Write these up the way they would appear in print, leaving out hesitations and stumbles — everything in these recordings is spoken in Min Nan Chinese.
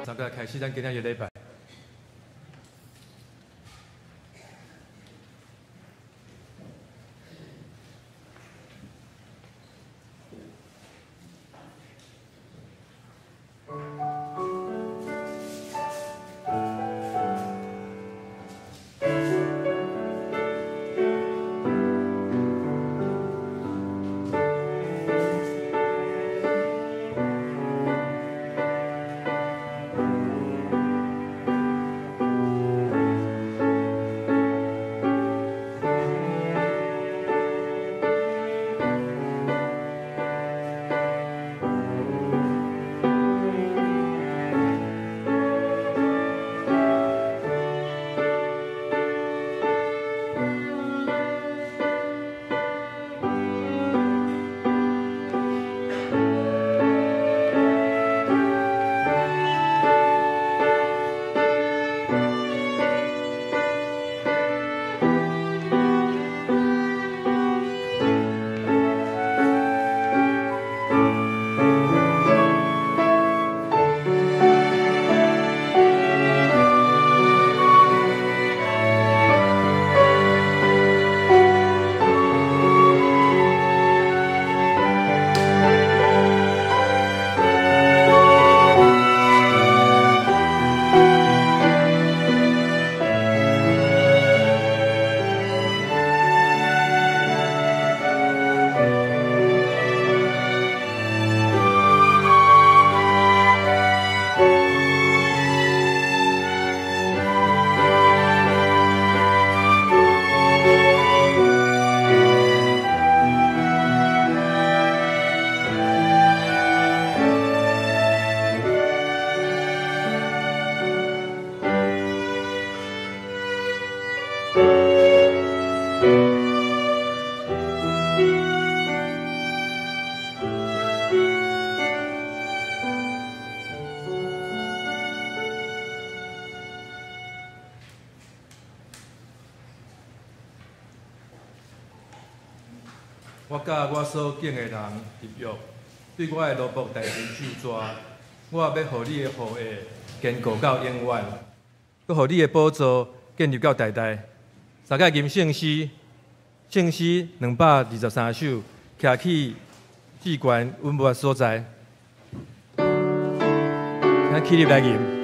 三個開始咱今仔日禮拜。我佮我所敬的人立約，對我的奴僕大衛咒詛，我欲予你的後裔堅固到永遠，閣予你的寶座建立到代代。三個吟聖詩，聖詩223首，徛起至懸穩密所在，咱起立來吟。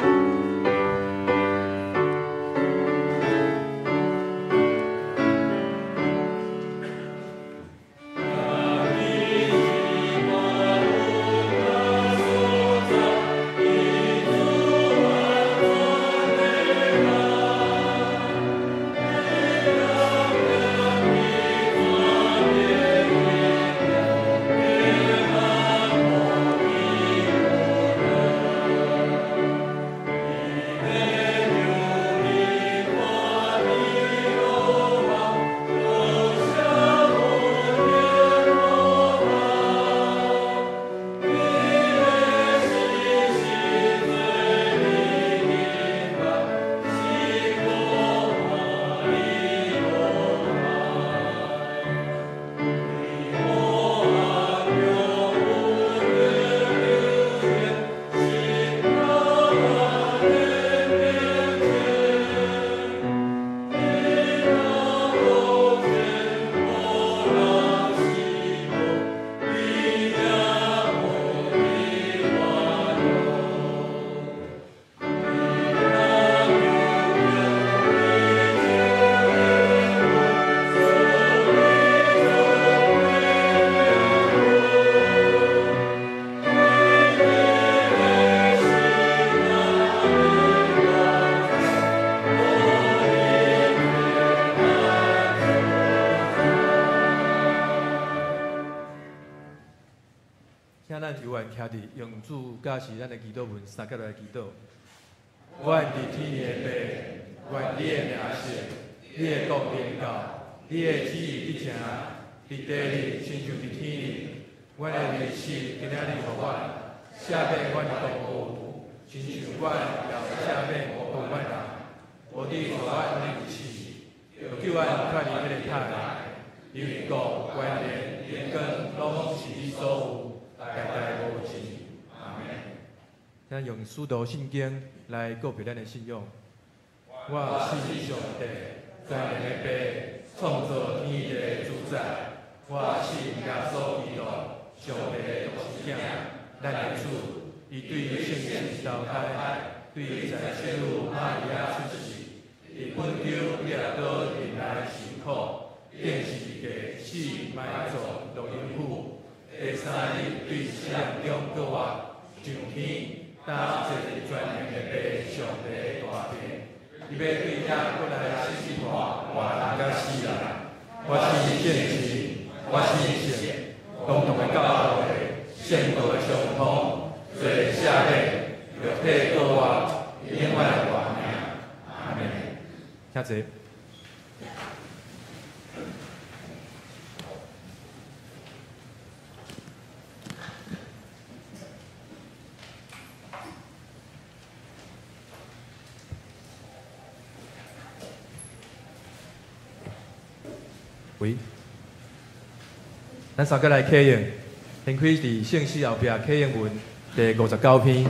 請咱猶原徛佇用主教示咱的祈禱文，三個來祈禱。阮佇天的父，願你的名聖，你的國臨到，你的旨意得成，佇地裡親像佇天裡。阮的日食今仔日予阮，赦免阮的過誤，親像阮也赦免欠阮人。無得予阮入試，救阮脫離彼个歹。因為國、權能、榮光，攏是你所有，代代無盡。阿門。請用使徒信經來告別咱的信仰。我信上帝，全能的父，創造天地的主宰。我信耶穌基督，上帝的獨生囝，咱的主。伊對聖神投胎，對在聖女瑪利亞出世，佇本丟彼拉多忍耐受苦，釘十字架死埋葬落陰府，第三日對死人中復活，上天，擔坐佇全能的父上帝的大殿，伊欲對遐閣來審判活人佮死人。我信聖神，我信聖公同的教會，聖道的相通，罪赦免，肉體復活，永遠的活命。阿門。請坐。喂，咱三個來啟應，掀開佇聖詩後壁啟應文第59篇。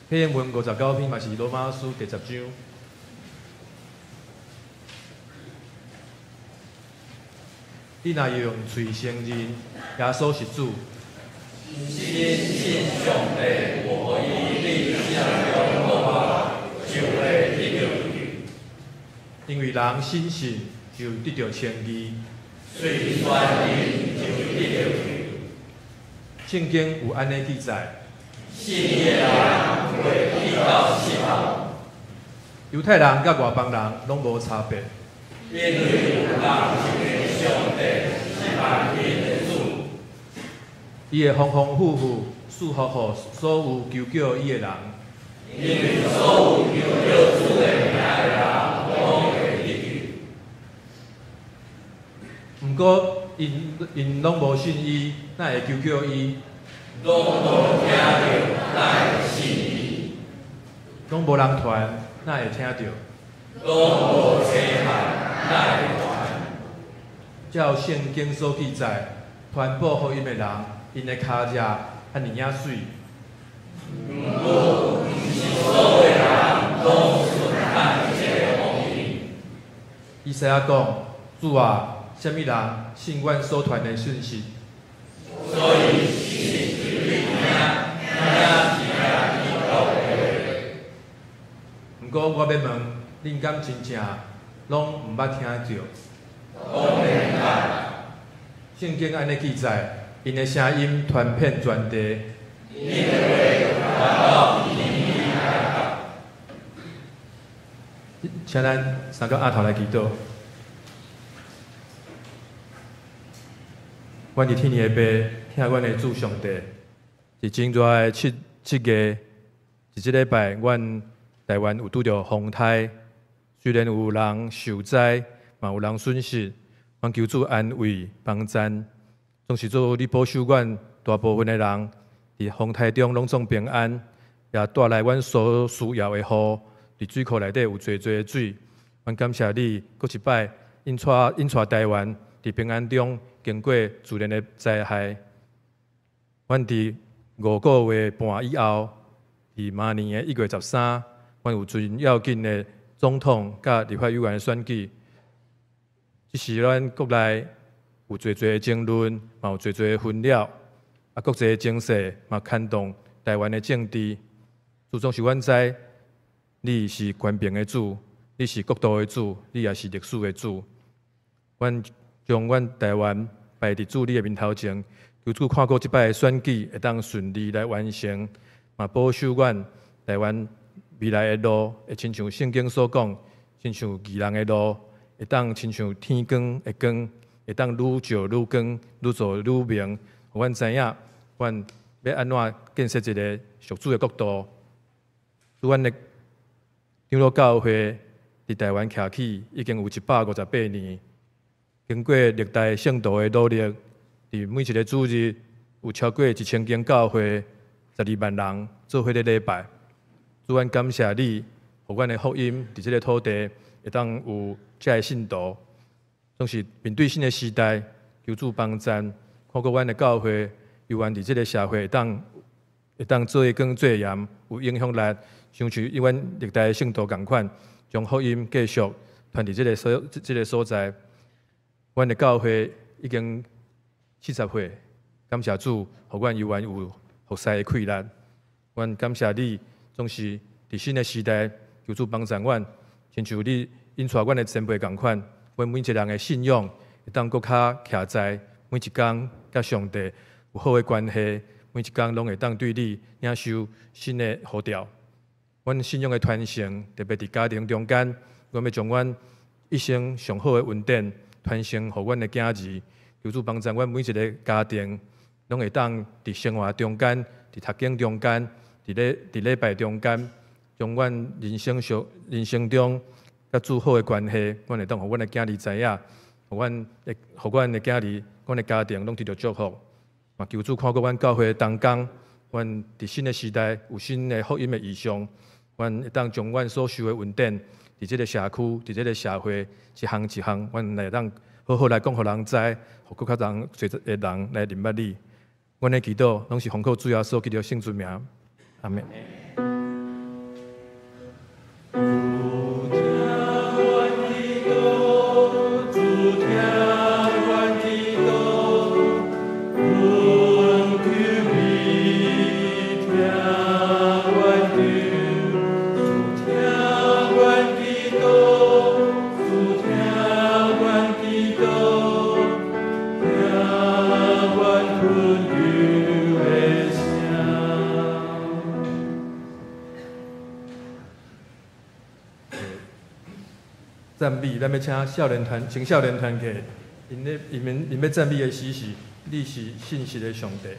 啟應文59篇嘛是羅馬書第10章。你若用喙承認耶穌是主，心信上帝予伊對死人中復活，就會得救。因為人深信就得著稱義，喙宣認就得著救。聖經有按呢記載：信伊的人袂去到失望。猶太人佮外邦人攏無差別，因為有仝一个上帝是萬民的主。伊會豐豐富富賜福予所有求叫伊的人。因為所有求叫主的名的人，攏會得救。毋過𪜶𪜶攏無信伊，哪會求叫伊？攏無聽著，哪會信伊？攏無人傳，哪會聽著？攏無差遣，哪會傳？照聖經所記載，傳布福音的人，𪜶的跤跡遐爾仔媠。毋過，毋是所有的人攏順從這个福音。以賽亞講：主啊，啥物人信阮所傳的訊息？所以信是對聽，聽是聽基督的話。毋過我欲問，恁敢真正攏毋捌聽著？當然捌。聖經按呢記載，𪜶的聲音傳遍全地。𪜶的話傳到天邊海角。請咱三個阿頭來祈禱。阮佇天的父，疼阮的主上帝，佇真熱的七月，佇這禮拜，阮台灣有拄著風颱，雖然有人受災，嘛有人損失，阮求主安慰幫贊，總是主你保守阮大部分的人佇風颱中攏總平安，也帶來阮所需要的雨，佇水庫內底有濟濟的水。阮感謝你，閣一擺𪜶帶台灣佇平安中經過自然的災害。阮佇5個月半以後，佇明年的1月13，阮有真要緊的總統佮立法委員的選舉。這時咱國內有濟濟的爭論，嘛有濟濟的紛擾，啊，國際的情勢嘛牽動台灣的政治。主總是阮知，你是權柄的主，你是國度的主，你也是歷史的主。阮將阮台灣擺佇主你的面頭前，求主看顧這擺的選舉會當順利來完成，嘛保守阮台灣未來的路會親像聖經所講，親像義人的路，會當親像天光的光，會當愈照愈光，愈做愈明。予阮知影，阮欲按怎建設一个屬主的國度。主，阮的長老教會佇台灣徛起已經有158年，經過歷代聖徒的努力，佇每一个主日有超過1000間教會，12萬人做伙咧禮拜。主，阮感謝你，予阮的福音佇這个土地會當有遮个信徒。總是面對新的時代，求主幫贊，看顧阮的教會猶原佇這个社會會當做光做鹽，有影響力，親像猶原歷代聖徒仝款，將福音繼續傳佇這个所在。阮的教會已經70歲，感謝主，予阮猶原有服侍的氣力。阮感謝你，總是佇新的時代，求主幫助阮，親像你引帶阮的前輩仝款，阮每一个人的信仰會當閣較徛在每一工佮上帝有好的關係，每一工攏會當對你領受新的呼召。阮信仰的傳承，特別佇家庭中間，阮欲將阮一生上好的恩典傳承予阮的囝兒，求主幫助阮每一个家庭，攏會當佇生活中間、佇讀經中間、佇禮拜中間，將阮人生中佮主好的關係，阮會當予阮的囝兒知影，予阮的囝兒、阮的家庭攏得著祝福。嘛，求主看顧阮教會的同工，阮佇新的時代有新的福音的異象，阮會當將阮所受的恩典，佇這个社區、佇這个社會，一項一項，阮會當好好來講，予人知，予閣較人濟的人來認捌你。阮的祈禱攏是奉靠主耶穌基督聖尊名，阿們。主聽阮祈禱，主聽阮祈禱，懇求你聽阮求。主聽阮祈禱，主聽阮祈禱，聽阮懇求的聲。讚美，咱欲請少年團，青少年團契，𪜶咧，𪜶們𪜶欲讚美的詩是，你是信實的上帝。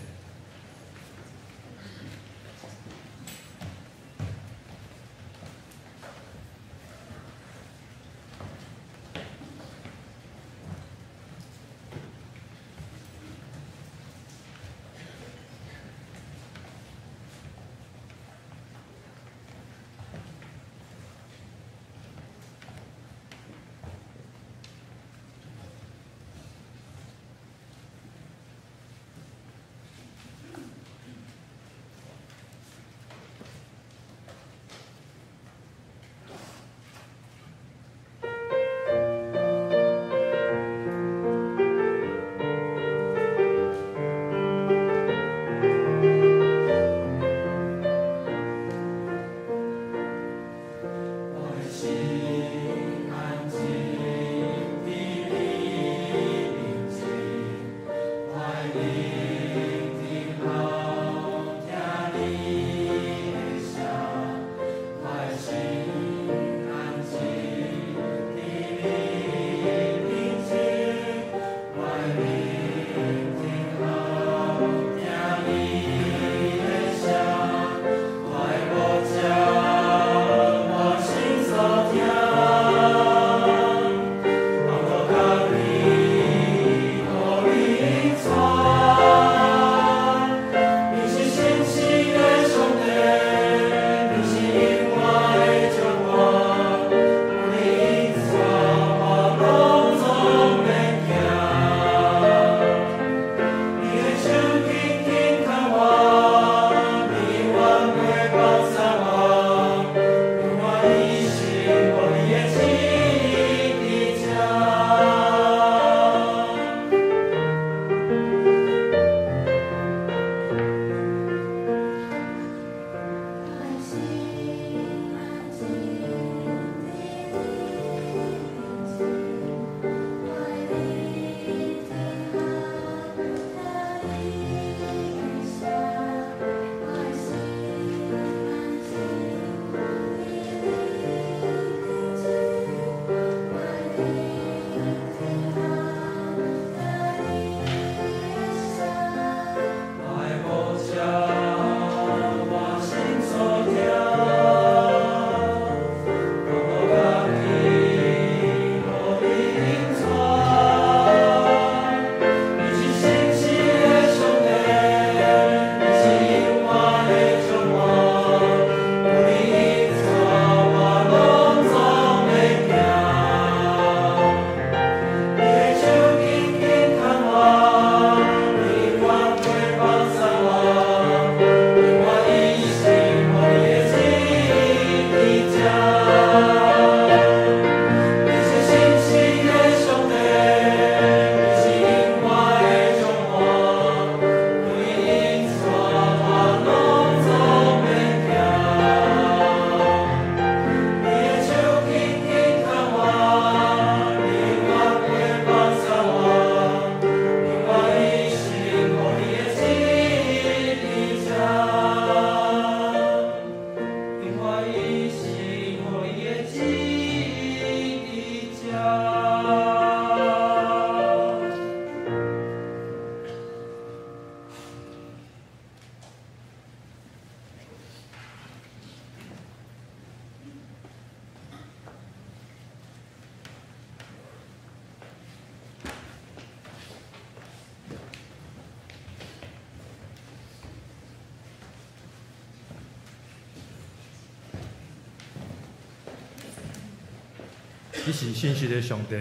你是信實的上帝，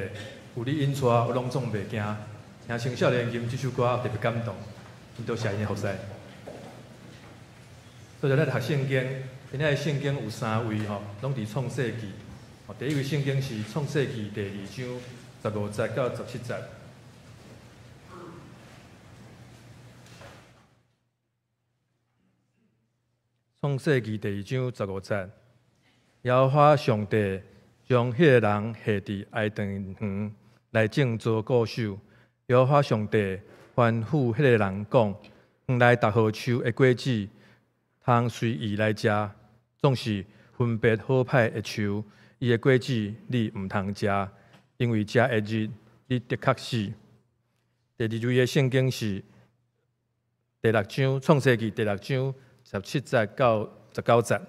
有你引帶，我攏總袂驚。聽青少年吟這首歌特別感動，多謝𪜶的服侍。所以咱讀聖經，今仔的聖經有三位吼，攏佇創世記。第一位聖經是創世記第二章十五節到十七節。創世記第二章十五節，耶和華上帝將彼個人下佇伊甸園來種做顧守。耶和華上帝吩咐彼個人講：園內逐號樹的果子，通隨意來食，總是分別好歹的樹，伊的果子你毋通食，因為食的日你的確死。第二位的聖經是第六章創世記第六章十七節到十九節。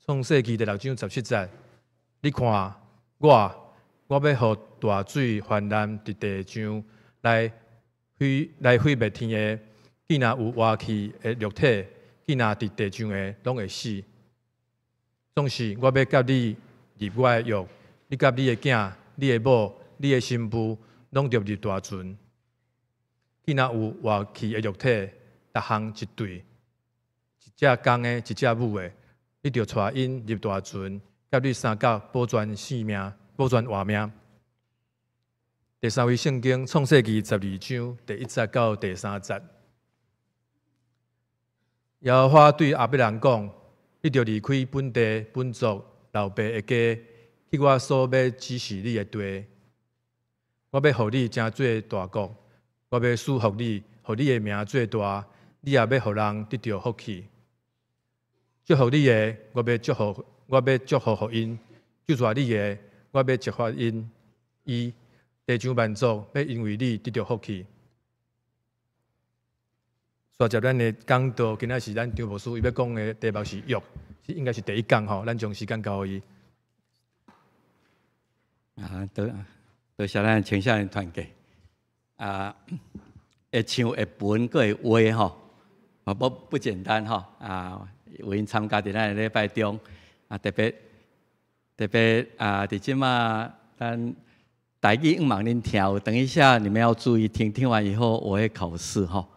創世記第六章十七節，你看我，我欲予大水泛濫佇地上來毀滅天的，既若有活氣的肉體，既若佇地上的，攏會死。總是我欲佮你立我的約，你佮你的囝、你的某、你的新婦，攏著入大船。既若有活氣的肉體，逐項一對，一隻公的，一隻母的。你著帶𪜶入大船，佮你相佮保全性命，保全活命。第三位聖經創世記十二章第一節到第三節，耶和華對亞伯蘭講：你著離開本地、本族、老爸的家，去我所欲指示你的地。我欲予你成做大國，我欲賜福你，予你的名做大，你也欲予人得著福氣。祝福你的，我欲祝福，我欲祝福予𪜶；咒詛你的，我欲責罰𪜶。伊地上萬族欲因為你得著福氣。煞接咱的講道，今仔是咱張牧師伊欲講的題目是約，是應該是第一講吼。咱將時間交予伊。啊，多多謝咱青少年團契啊，會唱會文閣會畫吼，啊不簡單吼啊。有𪜶參加佇咱的禮拜中，啊特別特別啊，佇這馬咱台語毋茫恁聽有，等一下你們要注意聽，聽完以後我會考試吼，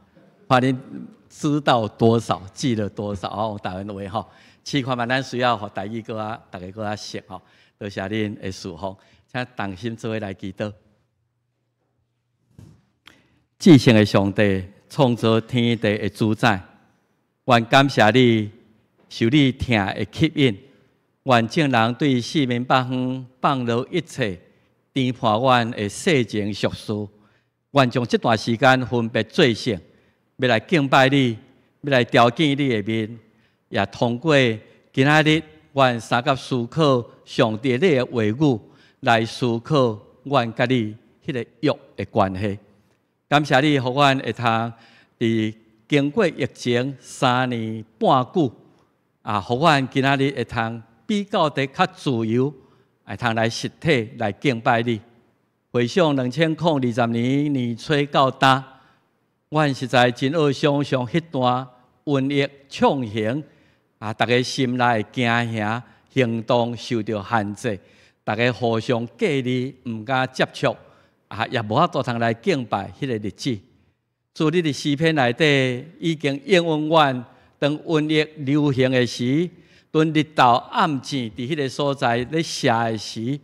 看恁知道多少，記了多少哦，台灣話吼，試看覓咱需要予台語閣較，逐家閣較熟吼，多謝恁的侍奉，請同心做伙來祈禱。至聖的上帝，創造天地的主宰，願感謝你。受你疼的吸引，願眾人對四面八方放落一切，顛覆阮的世情俗事。願將這段時間分別做聖，欲來敬拜你，欲來朝見你的面，也通過今仔日，阮相佮思考上帝你的話語，來思考阮佮你彼个約的關係。感謝你，予阮會通佇經過疫情三年半久。啊，予阮今仔日會通比較得較自由，會通來實體來敬拜你。回想2020年年初到今，阮實在真愛想像彼段瘟疫暢行，啊，逐家心內驚嚇，行動受著限制，逐家互相隔離，毋敢接觸，啊，也無法度通來敬拜彼個日子。主，你佇詩篇內底已經應允阮。當瘟疫流行的時，當日頭暗箭佇彼个所在咧射的時，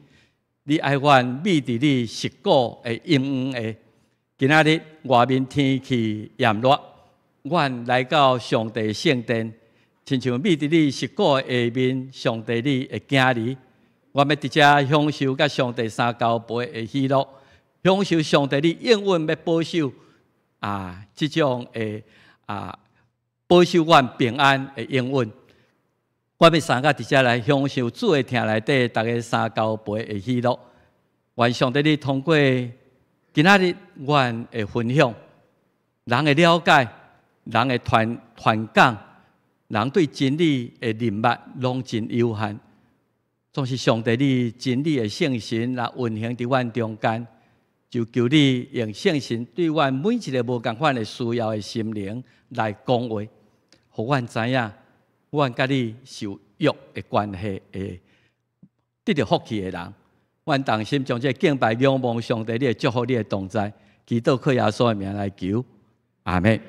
你愛阮覕佇你實古的陰影下。今仔日外面天氣炎熱，阮來到上帝聖殿，親像覕佇你實古的下面，上帝你的囝兒，我欲佇遮享受佮上帝相交陪的喜樂，享受上帝你永遠欲保守啊，這種的啊。保守阮平安的應允。我欲三甲佇遮來享受主的疼內底，逐家相交陪的喜樂。願上帝你通過今仔日阮的分享，人的了解，人的傳傳講，人對真理的認捌，攏真有限。總是上帝你真理的聖神來運行佇阮中間，就求你用聖神對阮每一个無仝款的需要的心靈來講話，予阮知影，阮佮你是有約的關係的，得著福氣的人。阮同心將這个敬拜仰望上帝，你的祝福，你的同在，祈禱靠耶穌的名來求，阿們。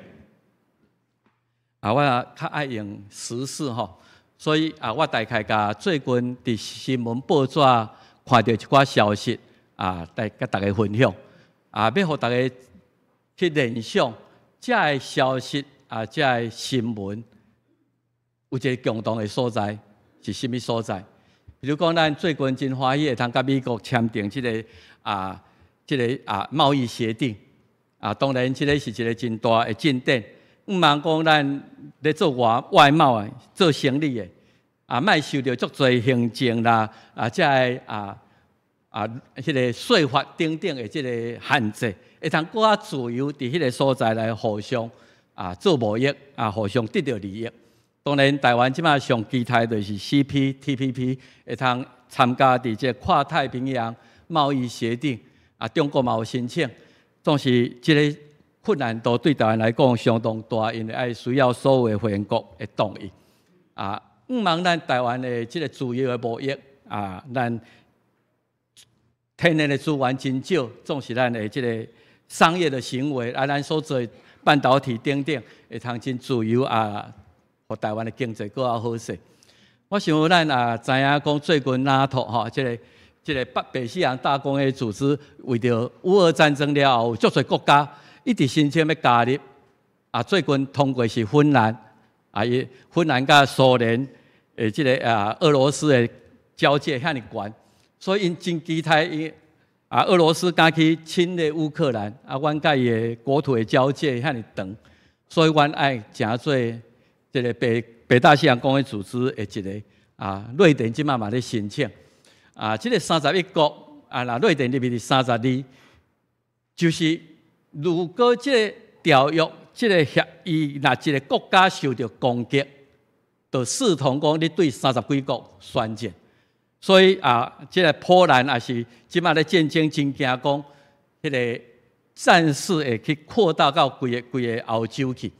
啊，我較愛用時事吼，所以啊，我大概共最近佇新聞報紙看著一寡消息啊，來佮大家分享。啊，欲予大家去聯想這个消息啊，這个新聞有一个共同的所在是啥物所在？比如講，咱最近真歡喜會通佮美國簽訂這个貿易協定。啊，當然這个是一个真大的進展。毋茫講咱咧做外外貿的、做生意的，啊，莫受著足濟行政啦，啊，這个彼个稅法等等的這个限制，會通閣較自由佇彼个所在來互相做貿易啊，互相得著利益。當然，台灣這擺上期待就是 CPTPP 會通參加佇這个跨太平洋貿易協定，啊，中國嘛有申請，總是這个困難度對台灣來講相當大，因為愛需要所有的會員國的同意。啊，毋茫咱台灣的這个自由的貿易啊，咱天然的資源真少，總是咱的這个商業的行為啊，咱所做半導體等等，會通真自由啊，予台灣的經濟閣較好勢。我想咱也知影講最近 NATO 吼，這个北大西洋大公約組織為著烏俄戰爭了後，有足濟國家一直申請欲加入。啊，最近通過是芬蘭，啊，伊芬蘭佮蘇聯的這个俄羅斯的交界遐爾懸，所以𪜶真期待伊啊，俄羅斯敢去侵略烏克蘭，啊，阮佮伊的國土的交界遐爾長，所以阮愛成做這个北大西洋公約組織的一个啊，瑞典這擺嘛咧申請啊，這个31國啊，若瑞典入去是32，就是如果這个條約、這个協議，若一个國家受著攻擊，就視同講你對三十幾國宣戰。所以啊，這个波蘭也是這擺咧戰爭真驚講，彼个戰事會去擴大到規个規个歐洲去。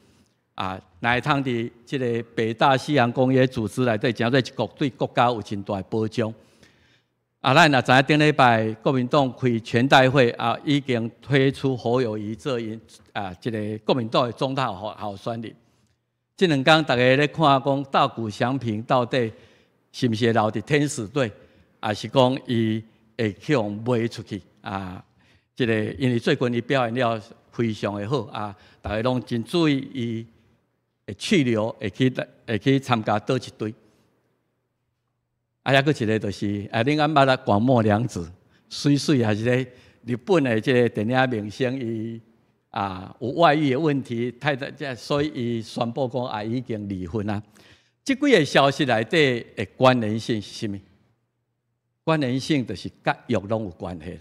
啊，若會通佇這个北大西洋公約組織內底，成做一國對國家有真大的保障。啊，咱若知影頂禮拜國民黨開全代會啊，已經推出侯友宜做𪜶這个國民黨的總統候選人。這兩工大家咧看講大谷翔平到底是毋是會留佇天使隊，抑是講伊會去予賣出去啊？這个因為最近伊表現了非常的好啊，大家攏真注意伊會去留，會去參加佗一隊。啊，抑閣一个就是，啊，恁敢捌啊？廣末涼子，媠媠也是咧日本的這个電影明星，伊有外遇的問題，太太這所以伊宣布講啊已經離婚啊。這幾个消息內底的關聯性是啥物？關聯性就是佮約攏有關係。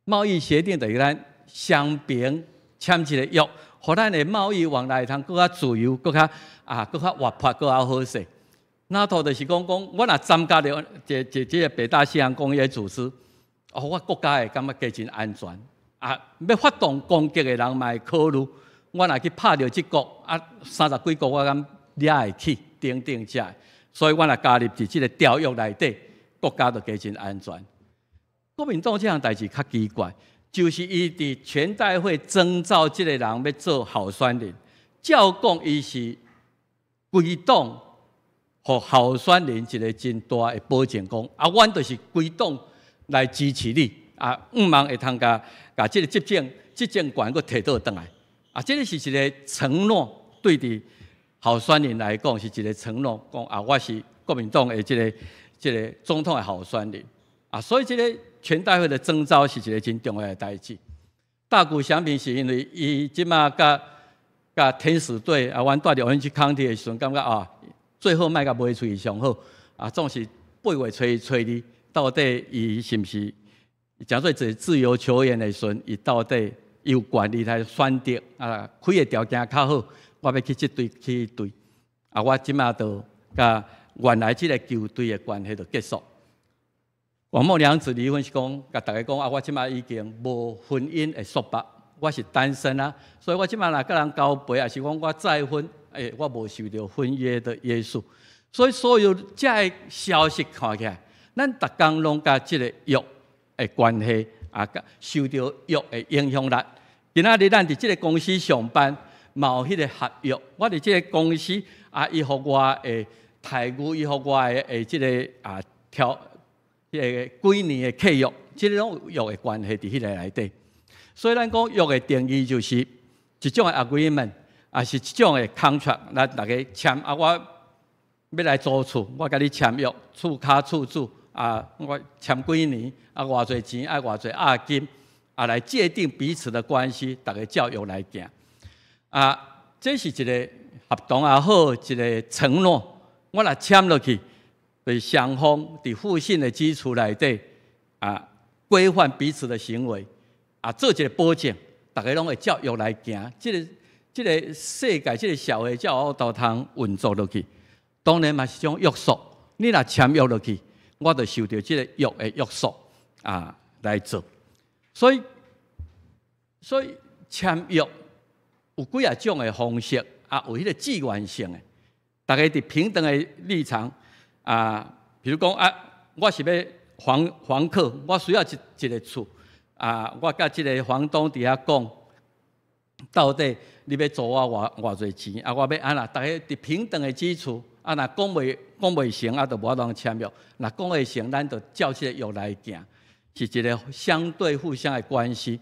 貿易協定就是咱雙邊簽一个約，予咱的貿易往來會通閣較自由，閣較活潑，閣較好勢。NATO 就是講講，我若參加著這個北大西洋公約組織，哦，我國家會感覺加真安全。啊，欲發動攻擊的人嘛會考慮，我若去拍著這國，啊，三十幾國我敢掠會去，等等這，所以我若加入佇這个條約內底，國家就加真安全。國民黨這項代誌較奇怪，就是伊佇全代會徵召這个人欲做候選人，照講伊是歸黨，予候選人一个真大的保證，講啊，阮就是歸黨來支持你，啊，向望會通共共這个執政權閣提倒轉來，啊，這个是一个承諾，對佇候選人來講是一个承諾，講啊，我是國民黨的這个總統的候選人，啊，所以這个全代會的徵召是一个真重要的代誌。大谷翔平是因為伊這馬佮佮天使隊啊，阮蹛佇 Orange County 的時陣，感覺啊，最好莫共賣出去上好。啊，總是8月初二，到底伊是毋是誠做一個自由球員的時陣，伊到底有權利來選擇啊，開的條件較好，我欲去這隊去彼隊。啊，我這馬就佮原來這個球隊的關係就結束。廣末涼子離婚是講，共大家講啊，我這馬已經無婚姻的束縛，我是單身啊，所以我這馬若佮人交陪，抑是講我再婚，我無受著婚約的約束。所以所有這个消息看起來，咱逐工攏佮這个約的關係啊，受著約的影響力。今仔日咱佇這个公司上班，嘛有彼个合約。我佇這个公司啊，伊予我的待遇，伊予我的這个啊條，彼个幾年的契約，這个攏有約的關係佇彼个內底。所以咱講約的定義就是一種的 agreement，抑是一種的 contract，咱逐家簽啊，我欲來租厝，我共你簽約，厝跤厝主啊，我簽幾年，啊，偌濟錢，愛偌濟押金，啊，來界定彼此的關係，逐家照約來行。啊，這是一个合同也好，一个承諾，我若簽落去，對雙方佇互信的基礎內底，啊，規範彼此的行為，啊，做一个保證，逐家攏會照約來行。這个世界，這个社會才有法度通運作落去。當然嘛是種約束，你若簽約落去，我就受著這个約的約束啊來做。所以簽約有幾仔種的方式啊，有彼个自願性的，逐家佇平等的立場啊，比如講啊，我是欲房客，我需要一个厝啊，我佮這个房東佇遐講，到底你欲租我偌濟錢啊？我欲按怎？逐家佇平等的基礎。啊，若講袂成，啊，就無法度簽約。若講會成，咱就照這個約來行，是一个相對互相的關係。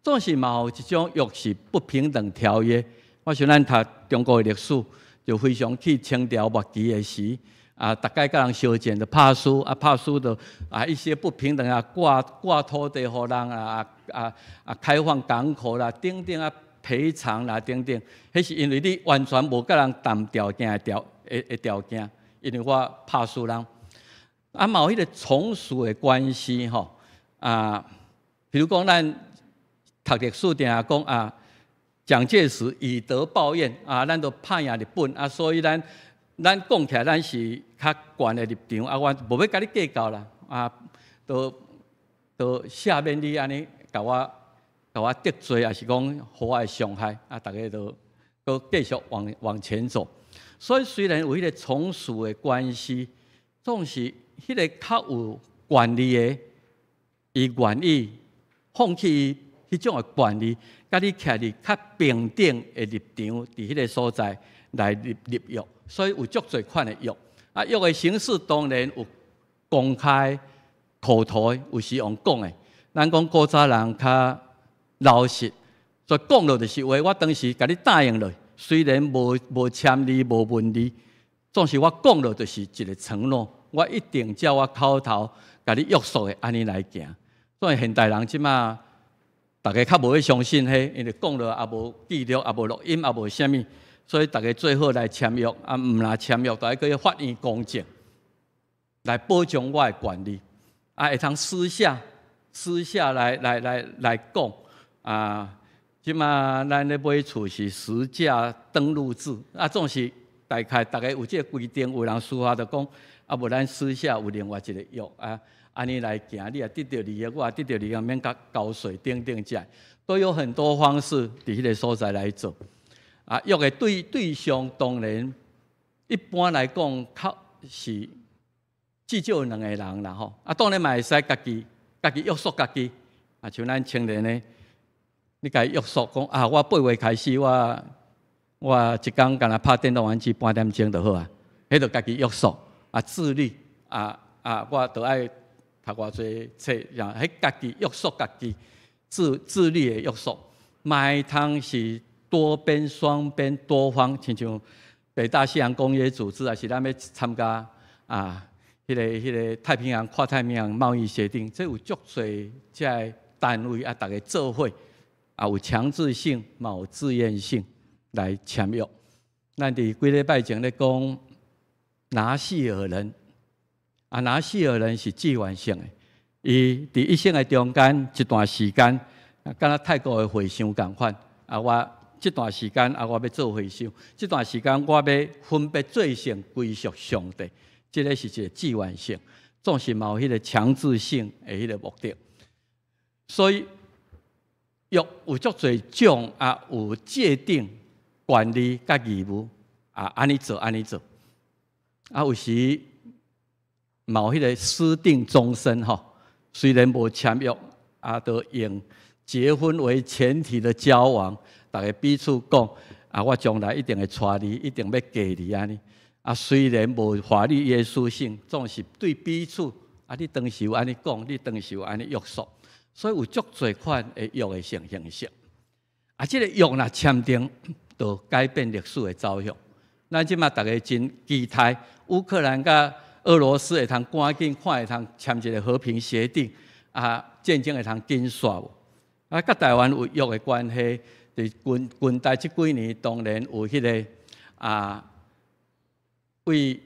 總是嘛有一種約是不平等條約。我想咱讀中國的歷史，就非常去清朝末期的時，啊，逐擺佮人相戰就拍輸，啊，拍輸就啊一些不平等啊，割土地予人啊啊啊，開放港口啦，等等啊，賠償啦等等，彼是因為你完全無佮人談條件的條件，因為我拍輸人。啊，嘛有彼个從屬的關係吼，啊，比如講咱讀歷史定定講啊，蔣介石以德報怨啊，咱都拍贏日本啊，所以咱講起來，咱是較懸的立場啊，我無欲共你計較啦，啊，都赦免你按呢，共我得罪，抑是講予我的傷害啊，逐家都閣繼續往前走。所以雖然有彼个從屬的關係，總是彼个較有權利的，伊願意放棄彼種的權利，共你徛佇較平等的立場，佇彼个所在來立約。所以有足濟款的約，啊，約的形式當然有公開、口頭的，有時用講的。咱講古早人較老實，所以講落就是話。我當時共你答應落，雖然無簽字、無文字，總是我講落就是一个承諾，我一定照我口頭共你約束的按呢來行。所以現代人這馬逐家較無欲相信彼，因為講落也無記錄，也無錄音，也無啥物，所以逐家最好來簽約，啊，毋若簽約，就愛去法院公證，來保障我的權利。啊，會通私下來講啊。這馬咱咧買厝是實價登錄制，啊，總是大概逐家有這个規定，有人私下就講，啊，無咱私下有另外一个約啊，按呢來行，你也得著利益，我也得著利益，免共交稅等等這，都有很多方式佇彼个所在來做。啊，約的對象當然一般來講較是至少有兩个人啦吼，啊，當然嘛會使家己約束家己，啊，像咱青年的，你共伊約束講啊，我8月開始，我一工干焦拍電動玩具半點鐘就好啊，彼就家己約束啊，自律啊啊，我著愛讀偌濟冊，然後彼家己約束家己，自律的約束，嘛會通是多邊、雙邊、多方，親像北大西洋公約組織，抑是咱欲參加啊，彼个太平洋跨太平洋貿易協定，這有足濟這个單位啊，逐家做伙。啊，有強制性，嘛有自願性。來簽約。咱佇幾禮拜前咧講拿細耳人，啊，拿細耳人是自願性的，伊佇一生的中間一段時間，敢若泰國的和尚仝款，啊，我這段時間啊，我欲做和尚，這段時間我欲分別做聖歸屬上帝，這个是一个自願性，總是無彼个強制性的彼个目的。所以約有足濟種啊，有界定權利佮義務啊，按呢做按呢做，啊，有時嘛有彼个私定終身吼，雖然無簽約，啊，都用結婚為前提的交往，逐家彼此講啊，我將來一定會娶你，一定欲嫁你按呢。啊，雖然無法律約束性，總是對彼此啊，你當時有按呢講，你當時有按呢約束，所以有足濟款的約的形式。啊，這个約若簽訂，就改變歷史的走向。咱這馬逐家真期待烏克蘭佮俄羅斯會通趕緊看會通簽一个和平協定，啊，戰爭會通緊煞無？啊，佮台灣有約的關係，佇近近代這幾年當然有彼个啊，為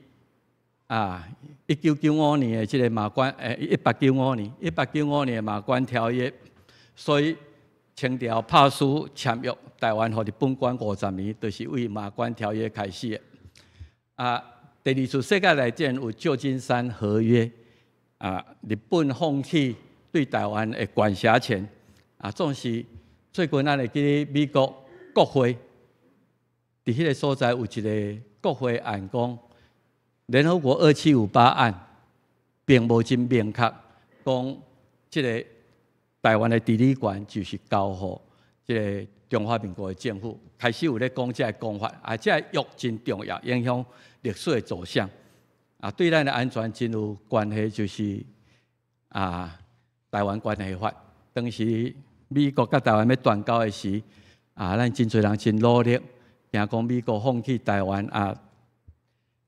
啊1995年的這个馬關，1895年，1895年的馬關條約，所以清朝拍輸簽約，台灣予日本管50年，就是為馬關條約開始的。啊，第二次世界大戰有舊金山和約，啊，日本放棄對台灣的管轄權，啊，總是最近咱會記得美國國會，佇彼个所在有一个國會案講，聯合國2758案，並無真明確講這个台灣的治理權就是交予這个中華民國的政府，開始有咧講這个講法，啊，這个約真重要，影響歷史的走向，啊，對咱的安全真有關係，就是啊，台灣關係法。當時美國佮台灣欲斷交的時，啊，咱真濟人真努力，驚講美國放棄台灣啊，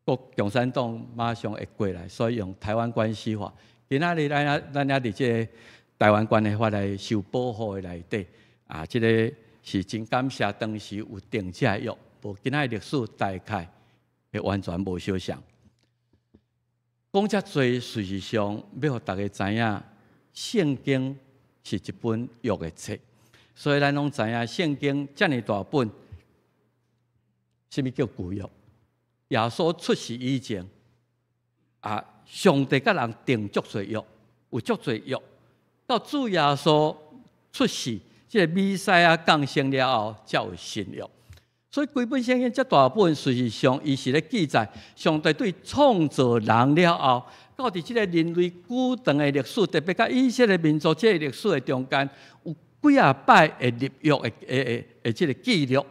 國共產黨馬上會過來，所以用台灣關係法。今仔日咱也佇這个台灣關係法來受保護的內底，啊，這个是真感謝當時有訂這个約，無今仔日歷史大概會完全無相像。講遮濟，事實上欲予逐家知影，聖經是一本約的冊，所以咱攏知影聖經遮爾大本，啥物叫舊約？耶穌出世以前，啊，上帝佮人訂足濟約，有足濟約。到主耶穌出世，這个彌賽亞降生了後，才有新約。所以規本聖經遮大本，事實上伊是咧記載上帝對創造人了後，到佇這个人類久長的歷史，特別佮以色列民族這个歷史的中間，有幾仔擺的立約的這个記錄，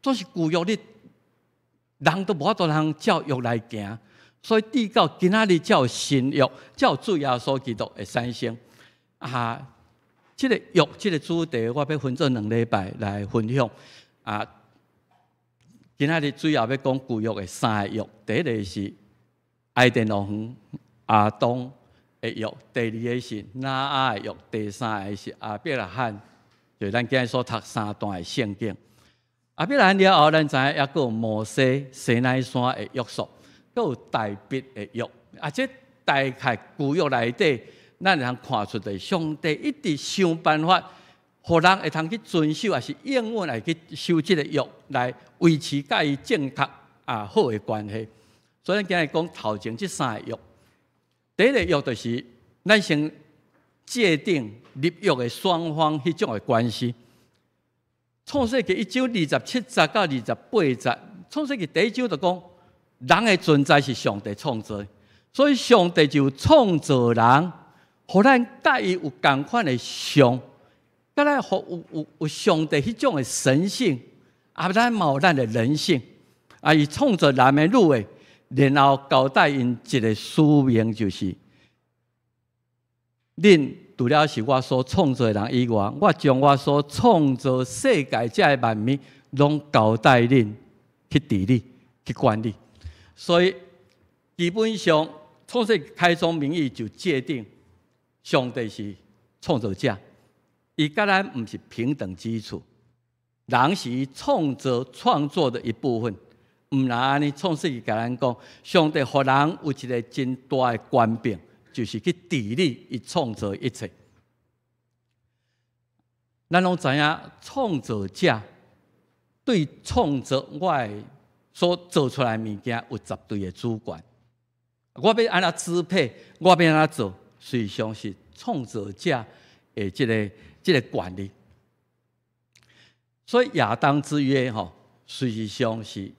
總是舊約你人都無法度通照約來行，所以直到今仔日才有新約，才有主耶穌基督的產生。啊，這个約這个主題，我欲分做2禮拜來分享。啊，今仔日主要欲講舊約的三个約，第一个是伊甸樂園亞當的約，第二个是挪亞的約，第三个是亞伯拉罕，就是咱今日所讀三段的聖經。亞伯拉罕了後，咱知影猶閣有摩西西奈山的約束，閣有大衛的約。啊，這大概舊約內底，咱會通看出來，上帝一直想辦法，予人會通去遵守，抑是應允來去守這个約，來維持佮伊正確啊好的關係。所以，咱今日講頭前這三個約。第一个約就是咱先界定立約的雙方彼種的關係。創世記一章27節到28節，創世記第一章就講人的存在是上帝創造的，所以上帝就創造人，予咱佮伊有仝款的像，佮咱有上帝彼種的神性，啊，咱嘛有咱的人性，啊，伊創造男的女的，然後交代𪜶一个使命，就是恁除了是我所創造的人以外，我將我所創造世界這个萬物，攏交代恁去治理、去管理。所以基本上，創世開宗明義就界定上帝是創造者，伊佮咱毋是平等基礎。人是伊創造創作的一部分。毋但按呢，創世記共咱講，上帝予人有一個真大的權柄，就是去治理伊創造一切。咱攏知影，創造者對創造我的所做出來的物件有絕對的主權。我欲按怎支配，我欲按怎做，實際上是創造者的這個權利。所以亞當之約吼，實際上是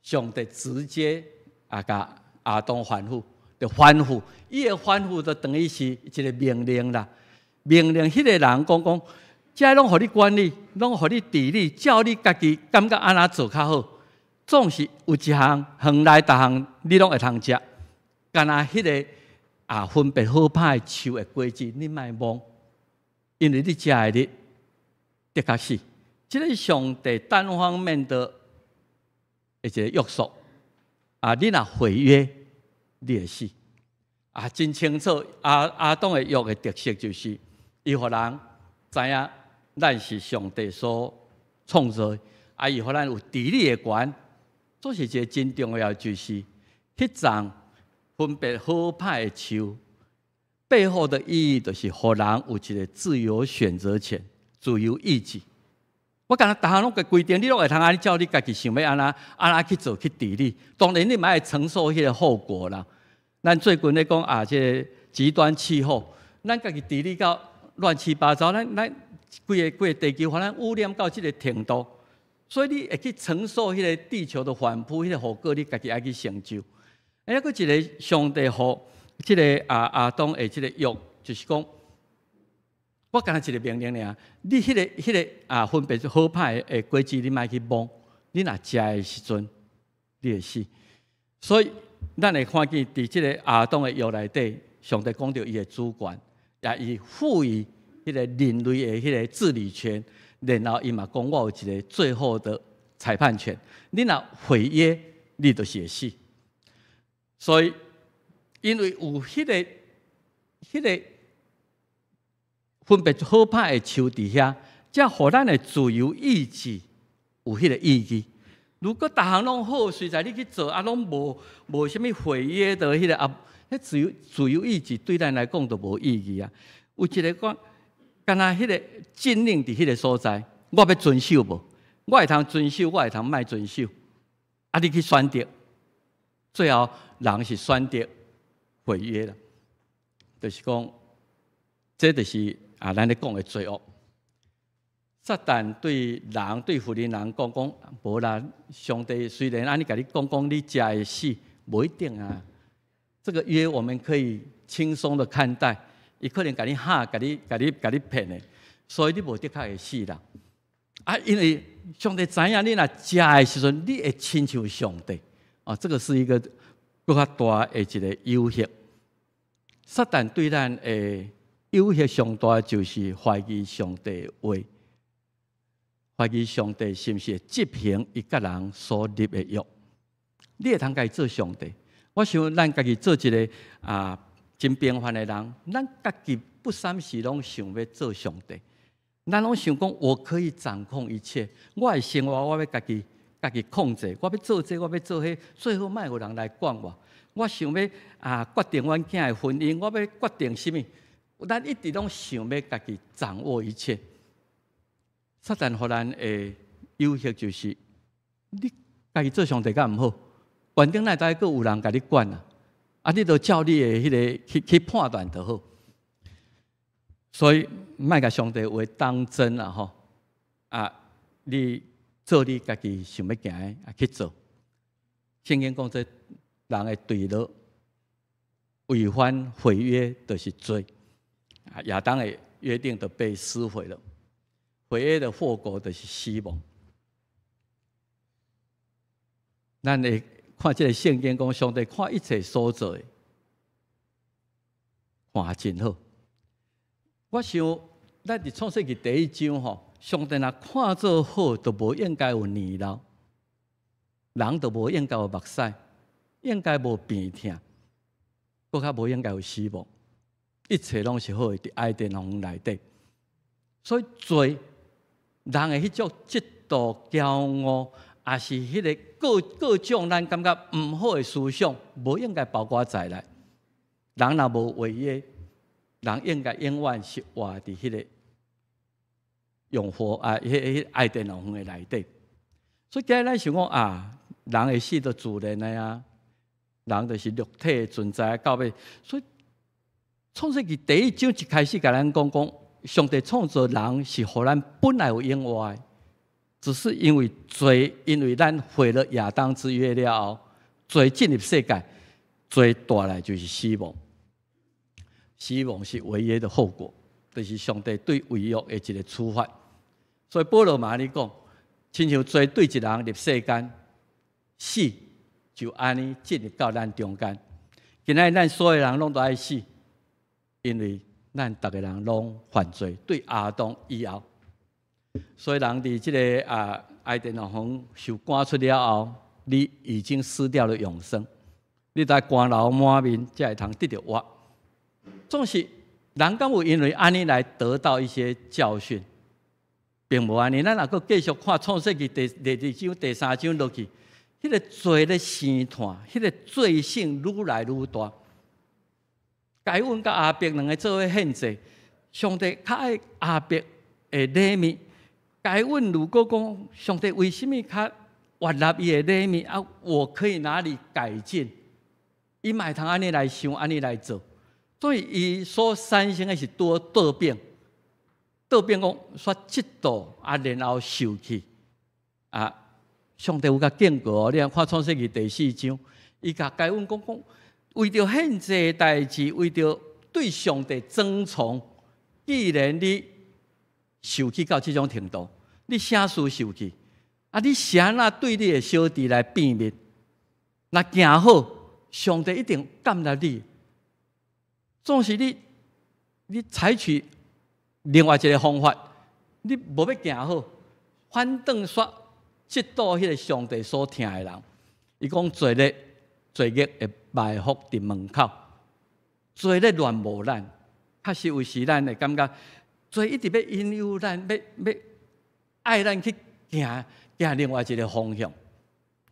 上帝直接啊，共亞當吩咐，就吩咐，伊的吩咐就等於是一個命令啦。命令彼個人講講，這攏予你管理，攏予你治理，照你家己感覺按怎做較好。總是有一項園內逐項你攏會通食，干焦彼個啊分別好歹的樹的果子，你莫摸，因為你食的日的確死。這個上帝單方面的一個約束啊，你若毀約，你會死啊！真清楚，亞當的約的特色就是，伊予人知影咱是上帝所創造的，啊，伊予咱有治理的權。這是一個真重要，就是彼叢分別好歹的樹背後的意義，就是予人有一個自由選擇權、自由意志。我敢若逐項攏共規定，你攏會通按呢照你家己想欲按怎按怎去做去治理。當然你嘛愛承受彼個後果啦。咱最近咧講啊，這個極端氣候，咱家己治理到亂七八糟，咱規個規個地球予咱污染到這個程度，所以你會去承受彼個地球的反撲，彼個後果你家己愛去承受。哎，閣一個上帝予這個亞當的這個約，就是講，我干焦一個命令爾，你彼個啊分別好歹的果子，你莫去摸。你若食的時陣，你會死。所以，咱會看見佇這個亞當的約內底，上帝講著伊的主權，也伊賦予彼個人類的彼個治理權，然後伊嘛講我有一個最後的裁判權。你若毀約，你就是會死。所以，因為有彼個分別好歹的樹佇遐，才予咱的自由意志有彼個意義。如果逐項攏好，隨在你去做，啊，攏無啥物毀約的彼個啊，彼自由意志對咱來講就無意義啊。有一個講，敢若彼個禁令佇彼個所在，我欲遵守無？我會通遵守，我會通莫遵守。啊，你去選擇，最後人是選擇毀約啦，就是講，這就是啊，咱咧講的罪惡。撒旦對人對婦人人講講，無啦，上帝雖然按呢共你講講，你食會死，無一定啊。這個約我們可以輕鬆的看待，伊可能共你嚇，共你騙的，所以你無的確會死啦。啊，因為上帝知影你若食的時陣，你會親像上帝啊，這個是一個閣較大的一個誘惑。撒旦對咱的誘惑上大，就是懷疑上帝的話，懷疑上帝是毋是會執行伊佮人所立的約。你會通共伊做上帝？我想咱家己做一個啊真平凡的人，咱家己不三時攏想欲做上帝。咱攏想講，我可以掌控一切，我的生活我欲家己控制，我欲做這個，我欲做彼，最好莫有人來管我。我想欲啊決定阮囝的婚姻，我欲決定啥物？咱一直攏想欲家己掌握一切。撒旦予咱的誘惑就是，你家己做上帝敢毋好？反正哪會閣有人共你管啊？啊，你就照你的彼個去判斷就好。所以莫共上帝話當真啦吼！啊，你做你家己想欲行的啊去做。聖經講這人的墜落，違反毀約就是罪。啊，亞當的約定就被撕毀了，毀約的後果就是死亡。咱會看這個聖經講，上帝看一切所做的，看真好。我想，咱佇創世記第一章吼，上帝若看做好，就無應該有年老，人就無應該有目屎，應該無病痛，閣較無應該有死亡，一切攏是好的，佇伊甸園內底。所以罪，人的彼種嫉妒、驕傲，抑是彼个各各種咱感覺毋好的思想，無應該包括在內。人若無違約，人應該永遠是活佇彼个永活啊，彼伊甸樂園的內底。所以今日咱想講啊，人會死就自然的啊，人就是肉體的存在到尾。所以創世記第一章一開始共咱講講，上帝創造人是予咱本來有永活的，只是因為罪，因為咱毀了亞當之約了後，罪進入世界，罪帶來就是死亡。死亡是違約的後果，就是上帝對違約的一個處罰。所以保羅嘛按呢講，親像罪對一人入世間，死就按呢進入到咱中間。今仔日咱所有人攏都愛死，因為咱逐个人攏犯罪，對亞當以後，所以人佇這个伊甸樂園受趕出了後，你已經失掉了永生，你得乾流滿面才會通得著活。總是人敢有因為按呢來得到一些教訓，並無按呢。咱若閣繼續看創世記第二章、第三章落去，彼个罪咧生湠，彼个罪性愈來愈大。該隱佮亞伯兩个做伙獻祭，上帝較愛亞伯的禮物。該隱如果講上帝為啥物較悅納伊的禮物啊？我可以哪裡改進？伊嘛會通按呢來想，按呢來做。所以伊所產生的是多倒反，倒反講煞嫉妒啊，然後受氣啊。上帝有共警告哦，你看創世記第四章，伊共該隱講講，為著獻祭的代誌，為著對上帝尊崇，既然你受氣到這種程度，你啥事受氣？啊，你是按怎對你的小弟來變面？若行好，上帝一定感納你。總是你，你採取另外一个方法，你無欲行好，反轉煞嫉妒彼个上帝所疼的人。伊講罪咧，罪孽會埋伏佇門口，罪咧亂無咱，確實有時咱會感覺罪一直欲引誘咱，欲欲愛咱去行行另外一个方向。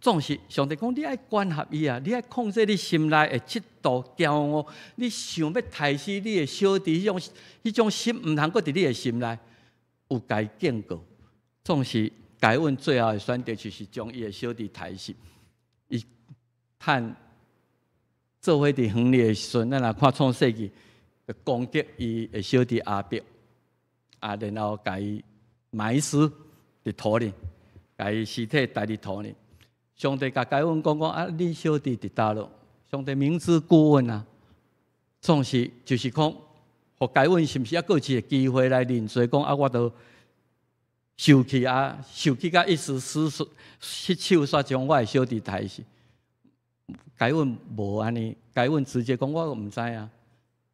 總是上帝講，你愛管轄伊啊，你愛控制你心內的嫉妒、驕傲，你想欲刣死你的小弟，彼種心毋通閣佇你的心內，有共伊警告。總是該隱最後的選擇就是將伊的小弟刣死。伊趁做伙佇園裡的時陣，咱若看創世記，就攻擊伊的小弟亞伯，啊，然後共伊埋屍佇土裡，共伊屍體埋佇土裡。上帝共該隱講講啊，恁小弟佇佗落？上帝明知故問啊，總是就是講，予該隱是毋是猶閣有一個機會來認罪？講啊，我都受氣啊，受氣甲一時失手失手，煞將我的小弟刣死。該隱無按呢，該隱直接講我毋知啊，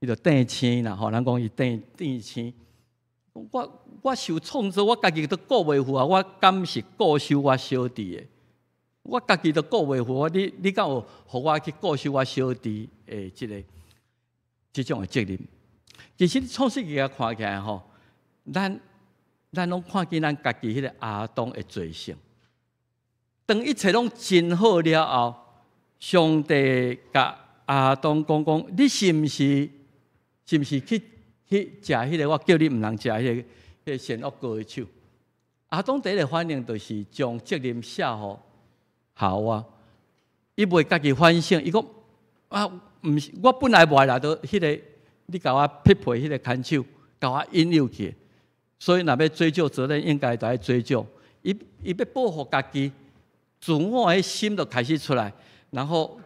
伊就碇青啦，吼，人講伊碇碇青。我受創造，我家己都顧袂赴啊，我敢是顧守我小弟的？我家己都顧袂赴，你敢有予我去顧守我小弟的這个這種的責任？其實創世記看起來吼，咱攏看見咱家己彼个亞當的罪性。當一切攏真好了後，上帝共亞當講講，你是毋是去食彼个我叫你毋通食彼个善惡果的樹？亞當第一个反應就是將責任卸予夏娃，伊袂家己反省，伊講啊，毋是我本來無愛來到彼个，你共我匹配彼个牽手，共我引誘去，所以若欲追究責任，應該著愛追究。伊欲保護家己，自我的心就開始出來，然後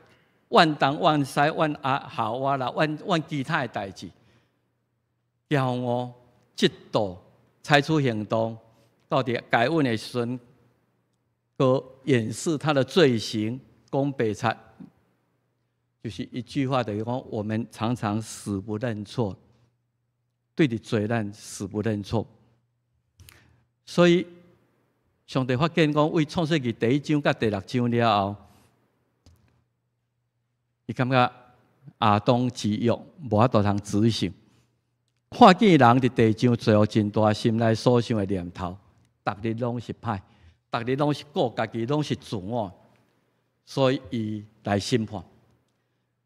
怨東怨西怨阿夏娃啦，怨怨其他的代誌，驕傲、嫉妒、採取行動，到底該隱的時陣，閣掩飾他的罪行，講白賊，就是一句話等於講，我們常常死不認錯，對佇罪咱死不認錯。所以上帝發現講，為創世記第一章佮第六章了後，伊感覺亞當之約無法度通執行，看見人佇地上做真大，心內所想的念頭，逐日攏是歹。逐日攏是顧家己，攏是自我，所以伊來審判。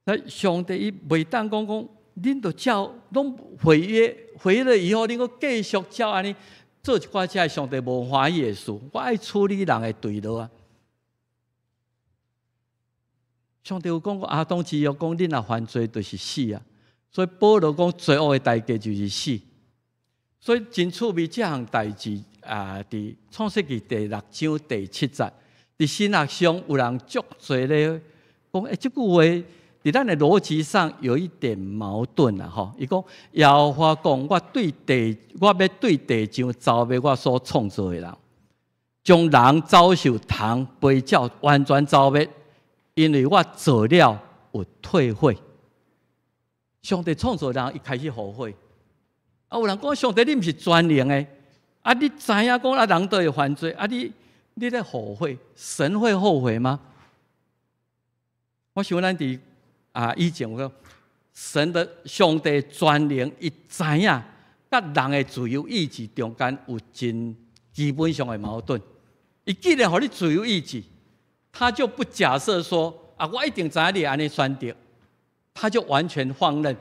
那上帝伊袂當講講，恁著照攏毀約毀了以後，恁閣繼續照按呢做一寡這上帝無歡喜的事，我愛處理人的墜落啊！上帝有講過亞當之約講，恁若犯罪就是死啊！所以保羅講罪惡的代價就是死。所以真趣味，這項代誌啊，佇創世記第六章第七節，佇神學上有人足濟咧講，欸，這句話佇咱的邏輯上有一點矛盾啊！吼，伊講耶和華講，我對地，我欲對地上造滅我所創造的人，將人、走獸、蟲、飛鳥完全造滅，因為我造了有退悔。上帝創造人，伊開始後悔。啊，有人講上帝，你毋是全能的，啊，你知影講啊，人都會犯罪，啊，你咧後悔，神會後悔嗎？我想咱佇啊以前有講，神的上帝全能，伊知影，佮人的自由意志中間有真基本上的矛盾。伊既然予你自由意志，他就不假設說啊，我一定知影你會按呢選擇，他就完全放任。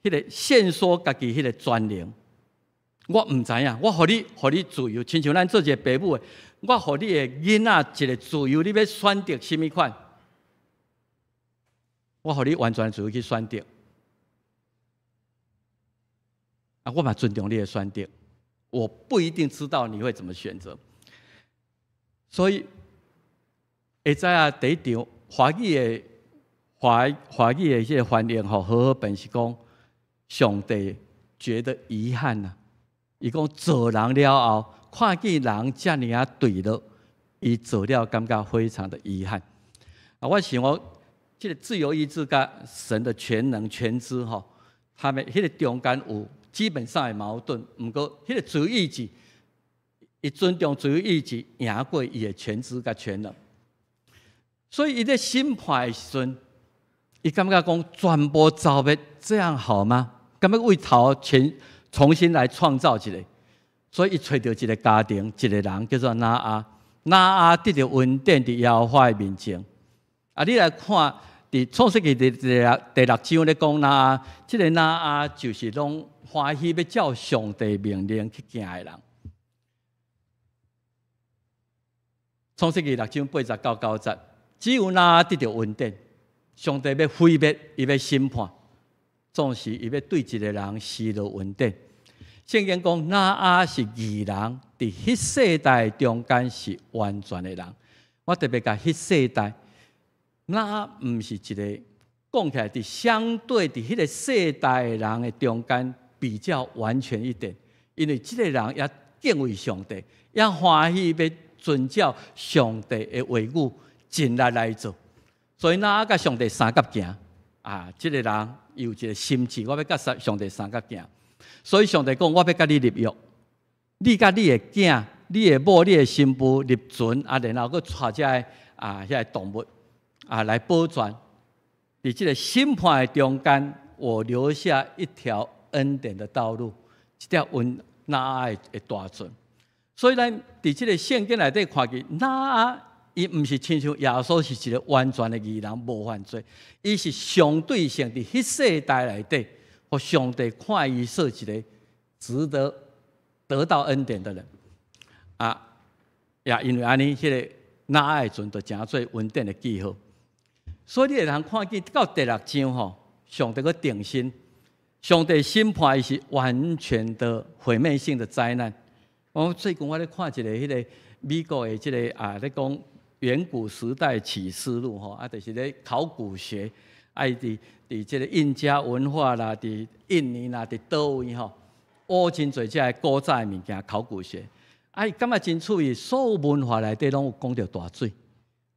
彼個限縮家己彼個全能，我毋知影，我予你，予你自由，親像咱做一個爸母的，我予你的囡仔一個自由，你欲選擇啥物款，我予你完全自由去選擇。啊，我嘛尊重你的選擇，我不一定知道你會怎麼選擇。所以，會知影第一場華語的華華語的這個翻譯吼，和合本是講。上帝覺得遺憾啊！伊講造人了後，看見人遮爾仔墜落，伊造了感覺非常的遺憾。啊，我想我這個自由意志佮神的全能全知吼，他們彼個中間有基本上的矛盾。毋過，彼個自由意志，伊尊重自由意志，贏過伊的全知佮全能。所以伊咧審判的時陣，伊感覺講全部造滅，這樣好嗎？敢欲對頭全重新來創造一個，所以伊揣著一個家庭，一個人叫做拿亞，拿亞得著恩典佇耶和華的面前。啊，你來看佇創世記第六章咧講拿亞，這個拿亞就是攏歡喜欲照上帝命令去行的人。創世記六章8到9節，只有拿亞得著恩典，上帝欲毀滅，伊欲審判。總是伊欲對一個人施落恩典。聖經講，拿亞是義人，佇彼世代中間是完全的人。我特別共彼世代，拿亞毋是一個講起來，佇相對佇彼個世代的人的中間比較完全一點，因為這個人也敬畏上帝，也歡喜欲遵照上帝的話語盡力來做，所以拿亞佮上帝相佮行。啊，這個人伊有一個心志，我欲佮上帝相佮行，所以上帝講，我欲佮你立約，你佮你的囝、你的某、你的新婦入船，啊，然後閣帶這个啊，遐個動物啊來保全。佇這個審判的中間，我留下一條恩典的道路，這條恩拿亞的大船。所以咱佇這個聖經內底看見拿亞。伊毋是親像耶穌是一個完全的義人，無犯罪。伊是相對性佇彼世代內底，予上帝看伊做一個值得得到恩典的人。啊，也因為按呢，彼個拿亞的船就成做恩典的記號。所以你會通看見到第六章吼，上帝閣定心，上帝審判伊是完全的毀滅性的災難。我最近我咧看一個彼個美國的這個啊，咧講。遠古時代啟示錄吼，啊，就是咧考古學，啊，伊佇佇這個印加文化啦，佇印尼啦，佇佗位吼，挖真濟這个古早的物件，考古學，啊，伊感覺真趣味，所有文化內底攏有講著大水，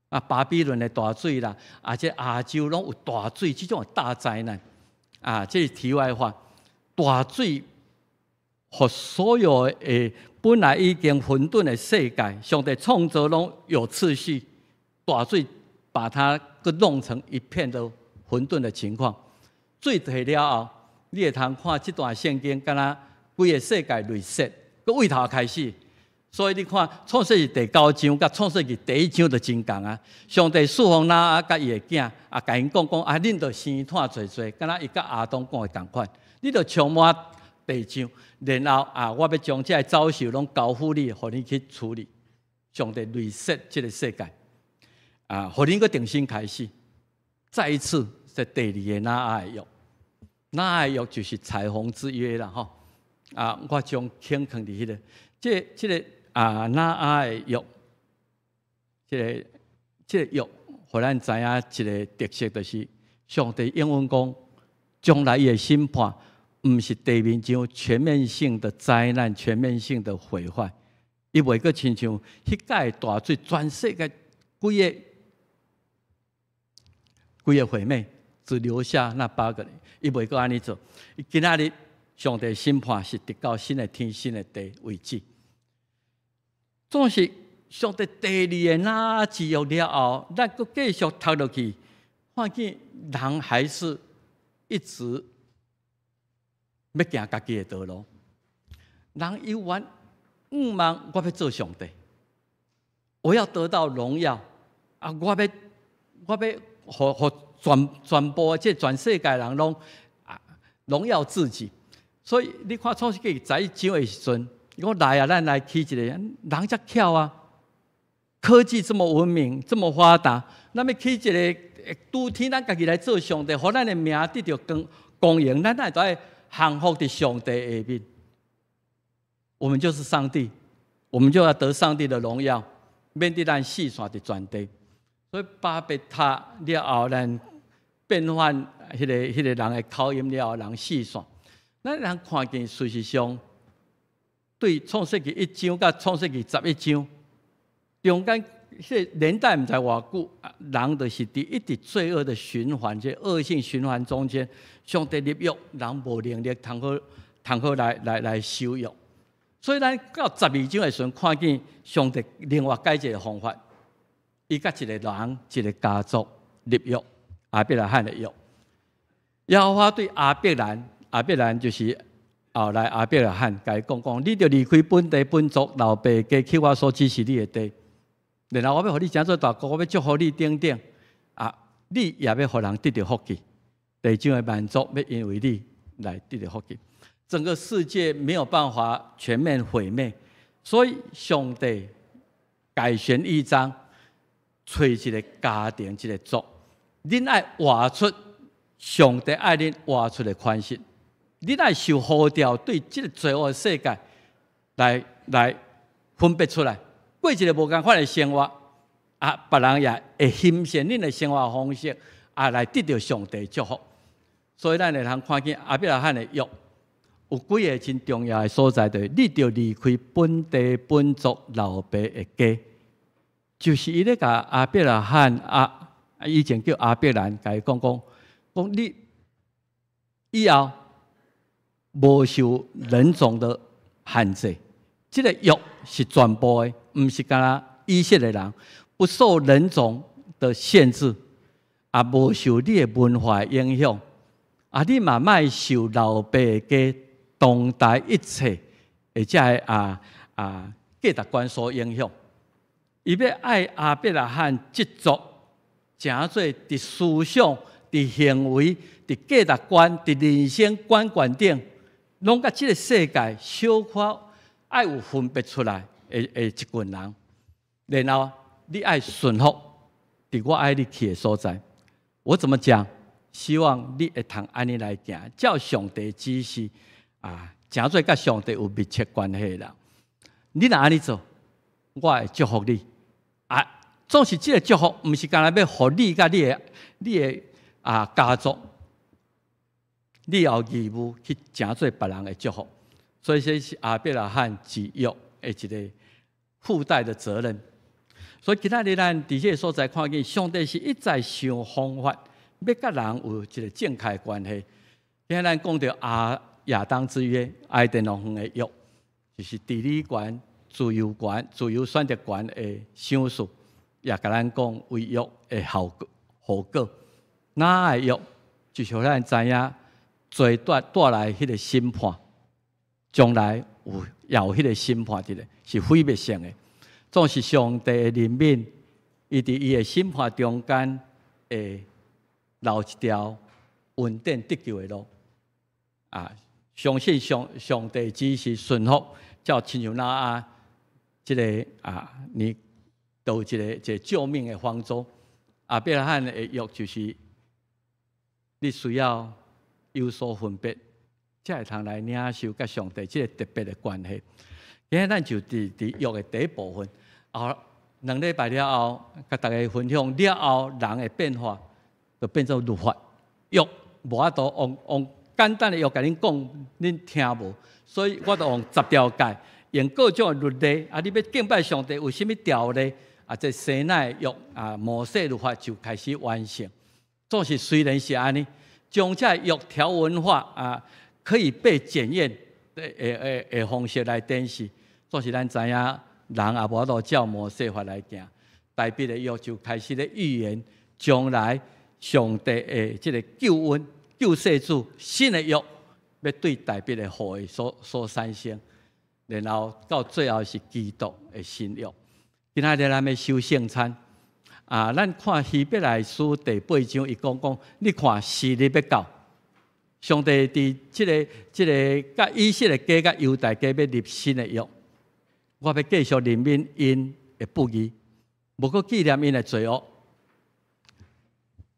啊，巴比倫的大水啦，啊，這亞洲攏有大水，這種大災難，啊，這是題外話，大水。予所有的本來已經混沌的世界，上帝創造攏有秩序，大水把它閣弄成一片的混沌的情況。水退了後，你會通看這段聖經，敢若規个世界 reset，閣對頭開始。所以你看，創世記第九章佮創世記第一章就真仝啊！上帝賜福挪亞佮伊的囝，啊，共𪜶講講啊，恁著生湠濟濟，敢若伊佮亞當講的仝款，你著充滿地上，然後啊，我欲將這个走獸攏交付你，予你去處理。上帝 reset 這个世界，啊，予恁閣重新開始，再一次在第二个挪亞的約，挪亞的約就是彩虹之約啦，吼！啊，我將輕囥佇彼个，這個啊，挪亞的約，這個約，予咱知影一个特色，就是上帝應允講，將來伊的審判，毋是地面上全面性的災難、全面性的毀壞，伊袂閣親像彼屆大水，全世界規个規个毀滅，只留下那八個人，伊袂閣按呢做。伊今仔日上帝審判是直到新的天、新的地為止。總是上帝第二个挪亞之約了後，咱閣繼續讀落去，看見人還是一直欲行家己的道路。人猶原向望我欲做上帝，我要得到榮耀啊！我欲予全部這全世界人攏啊榮耀自己。所以你看創世記十一章的時陣，伊講來啊，咱來起一个人遮巧啊，科技這麼文明，這麼發達，咱欲起一个拄天，咱家己來做上帝，予咱的名得著光光榮，咱會當降服佇上帝下面。我們就是上帝，我們就要得上帝的榮耀，免得咱四散佇全地。所以巴別塔了後，咱變換彼個人的口音了後，人四散。咱人看見事實上，對創世記一章佮創世記十一章中間，彼個年代毋知偌久，人就是佇一直罪惡的循環，這惡性循環中間，上帝立約，人無能力通好通好來守約。所以咱到十二章的時陣，看見上帝另外改一个方法，伊佮一个人、一个家族立約，亞伯拉罕的約。耶和華對亞伯蘭，亞伯蘭就是後來亞伯拉罕，共伊講講，你著離開本地本族老爸家，去我所指示你的地。然後我欲予你成做大國，我欲祝福你等等。啊，你也欲予人得著福氣，地上的萬族欲因為你來得著福氣。整個世界沒有辦法全面毀滅，所以上帝改弦易張，揣一个家庭，一个族，恁愛活出上帝愛恁活出的款式，恁愛受呼召對這个罪惡的世界來分別出來，過一个無仝款的生活，啊，別人也會欣賞恁的生活方式，啊，來得著上帝祝福。所以咱會通看見亞伯拉罕的約。有幾个真重要的所在，就是你著離開本地本族老爸的家，就是伊咧共亞伯拉罕啊，以前叫亞伯蘭，共伊講講，講你以後無受人種的限制，這个約是全部的，毋是干焦以色列人，不受人種的限制，也無受你的文化影響，啊，你嘛莫受老爸的家當代一切或者啊價值觀所影響。伊欲愛亞伯拉罕這族，成做佇思想、佇行為、佇價值觀、佇人生觀觀點，攏佮這个世界小可愛有分別出來的一群人。然後你愛順服佇我愛你去的所在。我怎麼講？希望你會通按呢來行，照上帝指示啊，成做佮上帝有密切關係的人。你若按呢做，我會祝福你。啊，總是這个祝福，毋是干焦欲予你佮你的啊家族，你也有義務去成做別人的祝福。所以這是亞伯拉罕之約的一个附帶的責任。所以今仔日咱佇這个所在看見，上帝是一再想方法，欲佮人有一个正確的關係。今仔咱講著亞亞當之約、伊甸園的約，就是治理權、自由權、自由選擇權的賞賜，也共咱講違約的後果。後果。挪亞的約，就是予咱知影罪帶來彼个審判，將來有也有彼个審判佇咧，是毀滅性的。總是上帝的憐憫，伊佇伊的審判中間會留一條恩典得救的路。啊，相信上帝只是順服，照親像挪亞這个啊，你都有一个救命的方舟。亞伯拉罕的約就是你需要有所分別，才會通來領受佮上帝這個特別的關係。今日咱就佇約的第一部分，後2禮拜了後，佮大家分享了後人的變化，就變做律法。約無法度用簡單的約共恁講，恁聽無，所以我就用10條誡，用各種的律例。啊，你欲敬拜上帝有啥物條例？啊，這西奈約啊，摩西律法就開始完成。總是雖然是按呢，將這約條文化啊，可以被檢驗的方式來展示。總是咱知影，人也無法度照摩西法來行。大衛的約就開始咧預言將來上帝的這个救恩、救世主新的約，欲對大衛的後裔所產生。然後到最後是基督的新約。今仔日咱欲守聖餐啊！咱看希伯來書第八章，伊講講，你看時日欲到，上帝佇這个佮以色列家佮猶大家欲立新的約，我欲繼續憐憫𪜶的不義，無閣紀念𪜶的罪惡。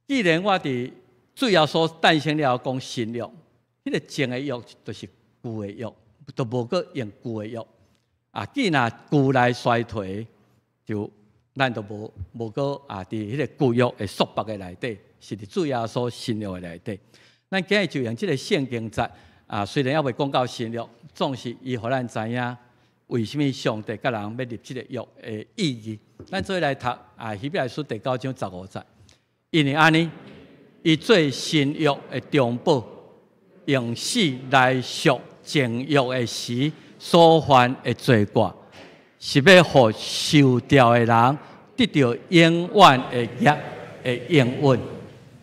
既然我佇主耶穌誕生了後講新約，彼个前的約就是舊的約，就無閣用舊的約。啊，既若舊來衰退，就咱就無閣啊，佇彼个舊約的束縛的內底，是佇主耶穌新約的內底。咱今日就用這个聖經節啊，雖然猶未講到新約，總是伊予咱知影為啥物上帝佮人欲立這个約的意義。咱做伙來讀啊，希伯來書第九章15節，因為按呢，伊做新約的中保，用死來贖前約的時所犯的罪過。是欲予受召的人得著永遠的業的應允。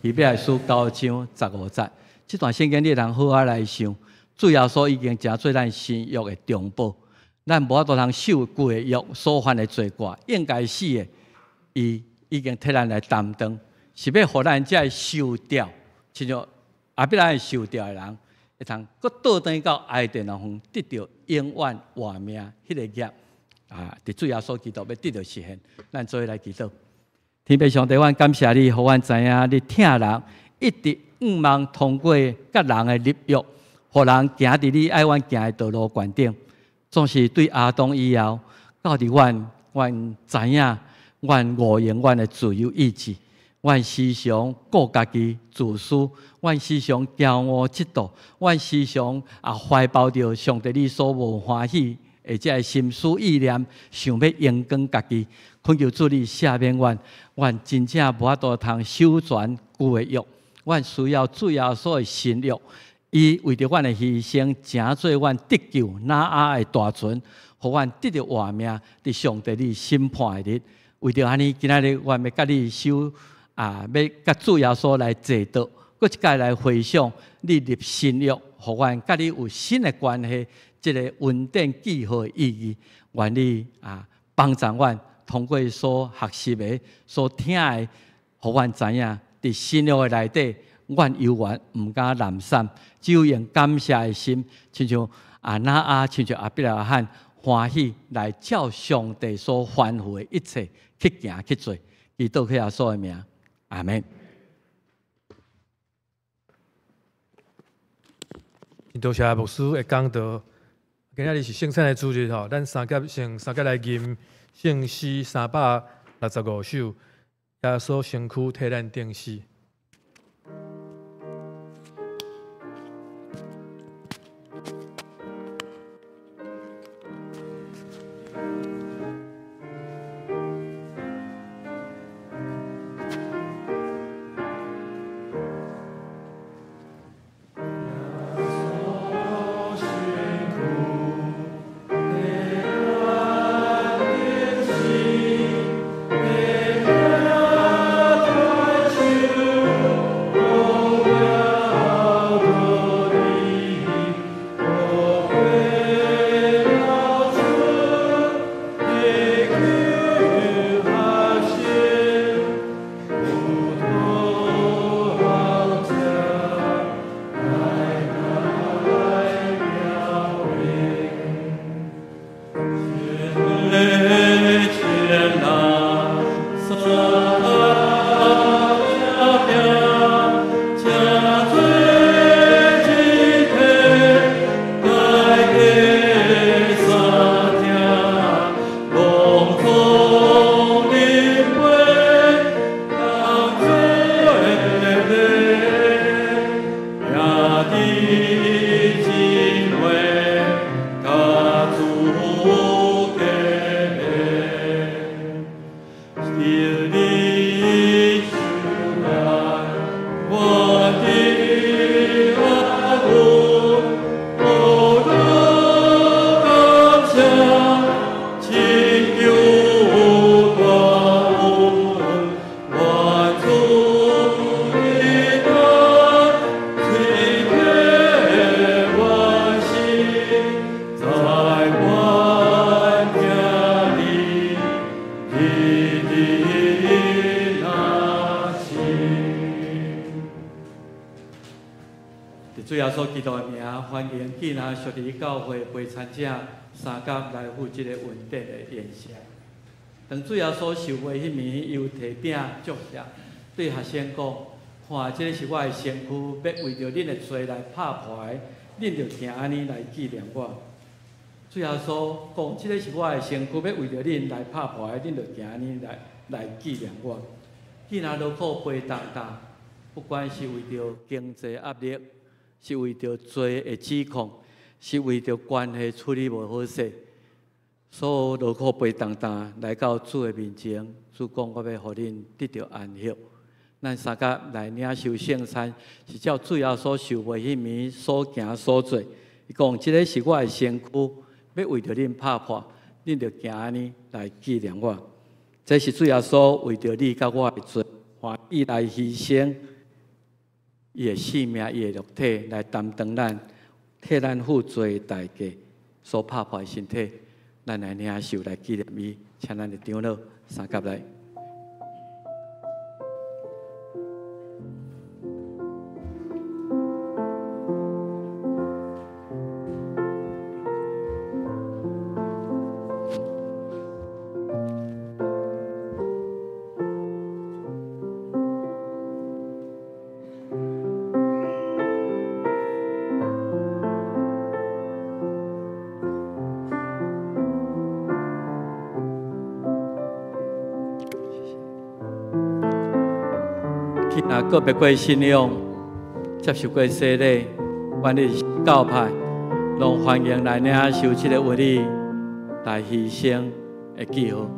希伯來書九章15節，這段聖經你通好好來想。主耶穌已經成做咱新約的中保，咱無法度通受舊的約所犯的罪過，應該死的，伊已經替咱來擔當，是欲予咱這受召，親像亞伯拉罕受召的人，會通閣倒轉到伊甸園，得著永遠活命彼个業。啊！佇主耶穌基督欲得著實現，咱做伙來祈禱。天父上帝，阮感謝你，予阮知影你疼人，一直向望通過佮人的立約，予人行佇你愛阮行的道路懸頂。總是對亞當以後，到佇阮，阮知影，阮誤用阮的自由意志，阮時常顧家己自私，阮時常驕傲嫉妒，阮時常啊懷抱著上帝你所無歡喜。或者是心思意念，想欲榮光家己，懇求主你赦免阮，阮真正無法度通守全舊的約，阮需要主耶穌的新約，伊為著阮的犧牲，成做阮得救挪亞的大船，予阮得著活命，佇上帝你審判的日。為著按呢，今仔日阮欲佮你守啊，欲佮主耶穌來坐桌，閣一擺來回想你立新約，予阮佮你有新的關係。這个恩典記號的意義，願你啊幫助阮通過所學習的、所聽的，予阮知影，佇新約的內底，阮猶原毋敢懶散，只有用感謝的心，親像啊挪亞，親像亞伯拉罕歡喜來照上帝所吩咐的一切去行去做，祈禱耶穌的名，阿們。多謝牧師的講道。今仔日是聖餐的主日吼，咱三攑先三攑來吟聖詩365首，耶穌身軀替咱釘死。佇主耶穌基督的名，歡迎暨南屬靈教會陪餐者三甲來赴這个恩典的宴席。當主耶穌受洗彼暝，伊有提餅祝謝，對學生講：看，這个是我的身軀，欲為著恁的罪來拍破的，恁著定按呢來紀念我。主耶穌講：這个是我的身軀，欲為著恁來拍破的，恁著定按呢來紀念我。既然勞苦背重擔，不管是為著經濟壓力，是為著罪的指控，是為著關係處理無好勢，所有勞苦背重擔來到主的面前，主講我欲予恁得著安息。咱三甲來領受聖餐，是照主耶穌受洗彼暝所行所做。伊講：這个是我的身軀，欲為著恁拍破，恁著定按呢來紀念我。這是主耶穌為著你佮我的罪，歡喜來犧牲伊的性命、伊的肉體來擔當咱，替咱付罪的代價，所拍破的身體，咱來領受來紀念伊，請咱的長老三甲來。告別過信仰，接受過洗禮，願意教派，攏歡迎來領受這个為你來犧牲的記號。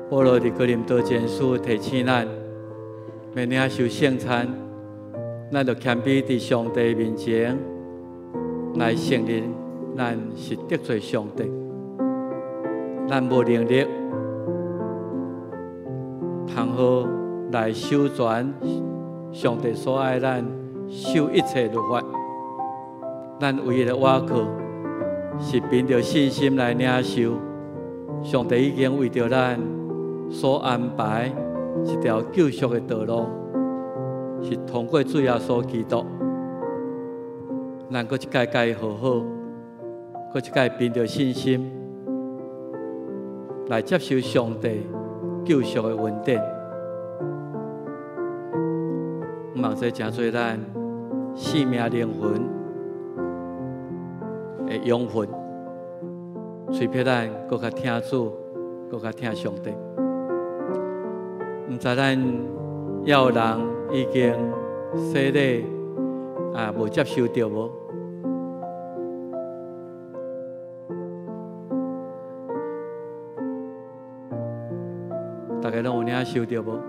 保羅佇哥林多前書提醒咱，欲領受聖餐，咱著謙卑佇上帝面前來承認，咱是得罪上帝，咱無能力通好來守全上帝所愛咱守一切律法。咱唯一的倚靠是憑著信心來領受，上帝已經為著咱所安排一條救贖的道路，是通過主耶穌基督。咱閣一擺共伊和好，閣一擺憑著信心來接受上帝救贖的恩典。毋望這成做咱生命靈魂的養分，催迫咱閣較疼主，閣較疼上帝。毋知咱猶有人已經洗禮啊，無接受著無？大家攏有領受著無？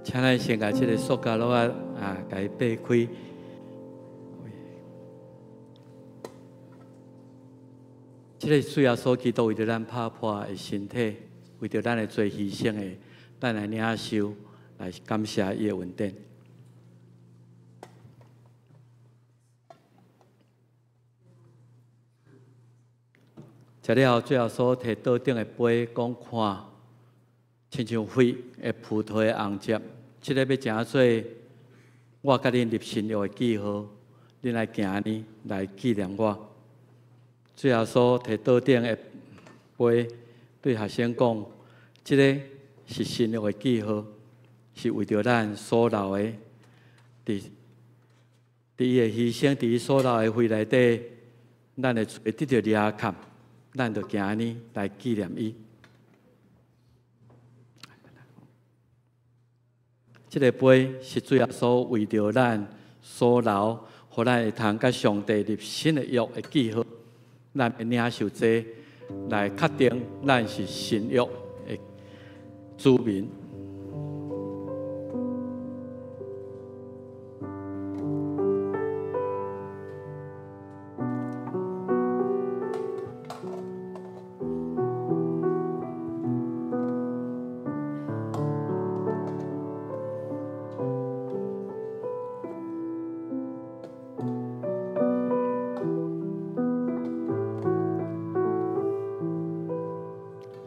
請咱先共這个塑膠橐仔啊，共伊擘開。這个主耶穌基督為著咱拍破的身體，為著咱的罪犧牲的，咱來領受，來感謝伊的恩典。食了後，主耶穌提桌頂的杯，講看，親像血的葡萄的紅汁，這个欲成做我佮恁立新約的記號，恁來行呢來紀念我。主耶穌提桌頂的杯，對學生講：這个是新約的記號。是為著咱所流的，佇伊的犧牲，佇伊所流的血內底，咱的罪得著赦免，咱就行按呢來紀念伊。這个杯是主耶穌為著咱所流，予咱會通佮上帝立新的約的記號。咱會領受這來確定咱是新約的子民。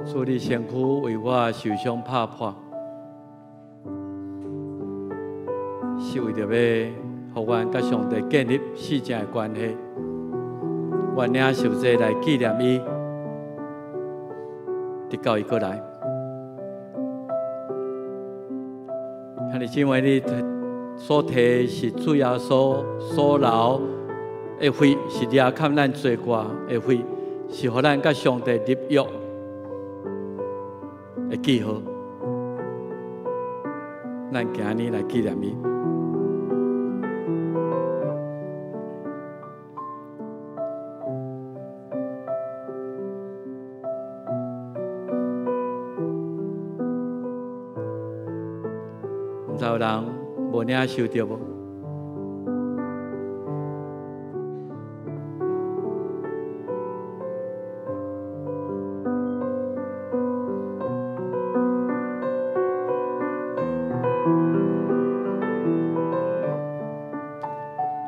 主，你身軀為我受傷拍破，是為著欲予阮佮上帝建立聖潔的關係。我領受這來紀念伊，直到伊閣來。兄弟姊妹，你所提是主耶穌所流的血，是赦免咱罪過的血，是予咱佮上帝立約的記號。咱今日來紀念伊。毋知有人無領受著無？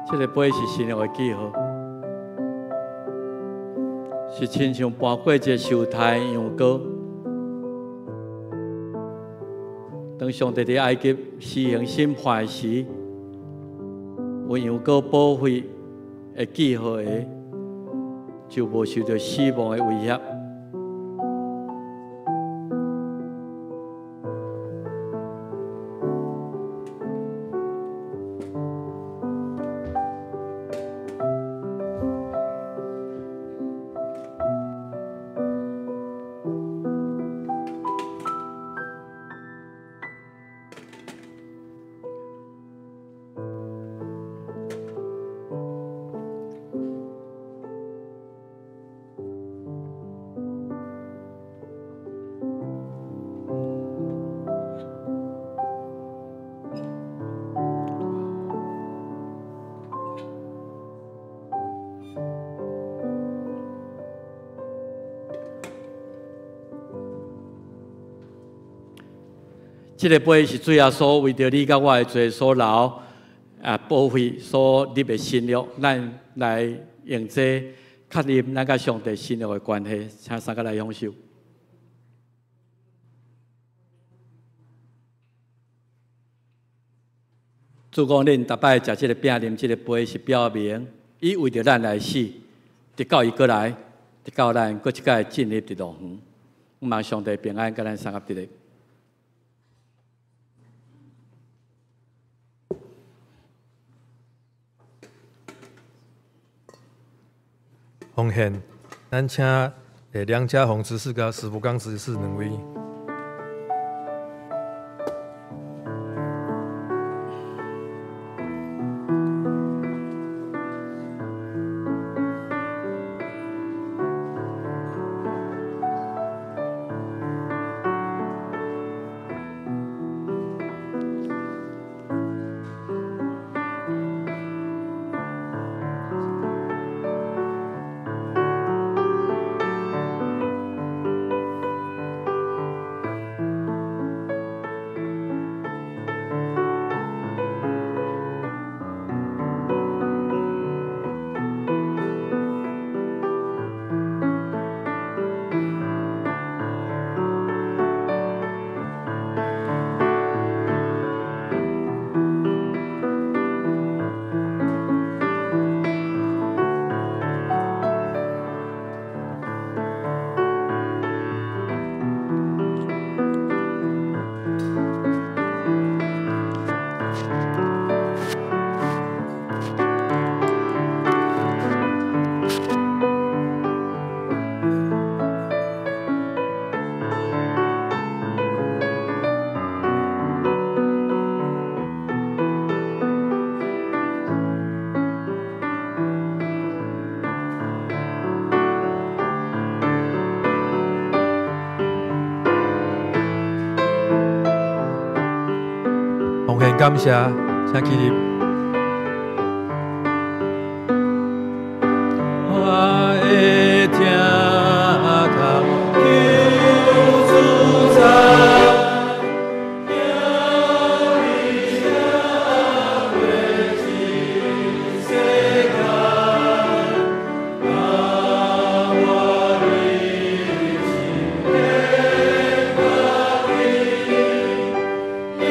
這个杯是新約的記號，是親像搬過一个受殺羊羔。當上帝佇埃及施行審判時，有羊羔保血的記號的，就無受著死亡的威脅。這个杯是主耶穌為著你佮我的罪所流寶血所立的新約，咱來用這確認咱佮上帝新約的關係，請三個來享受。主講，恁逐擺食這个餅、啉這个杯，是表明伊為著咱來死，直到伊閣來，直到咱閣一擺進入佇樂園。望上帝平安，佮咱相合佇咧。奉獻，咱請梁家宏執事佮史福剛執事兩位。感謝，請起立。我的疼痛求主哉，叫你勝過這世間，教我認識你家己，永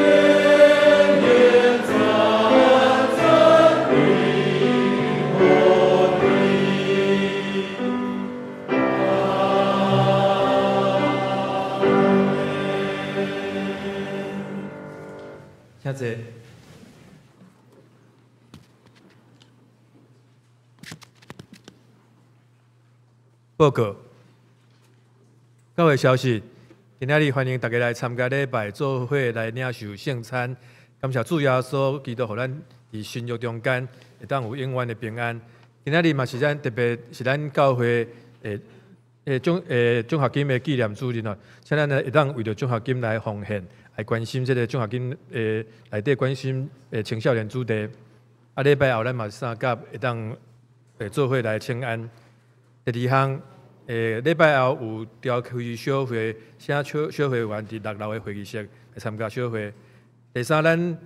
遠讚讚美予你。阿們。請坐。報告，教會消息，今仔日歡迎大家來參加禮拜，做伙來領受聖餐。感謝主耶穌基督，予咱佇新約中間會當有永遠的平安。今仔日嘛是咱特別是咱教會的獎獎學金的紀念主日哦，請咱會當為著獎學金來奉獻，來關心這个獎學金的內底關心的青少年主題。啊，禮拜後咱嘛三甲會當做伙來請安。第二項，禮拜後有召開小會，請小小會員佇六樓的會議室來參加小會。第三，咱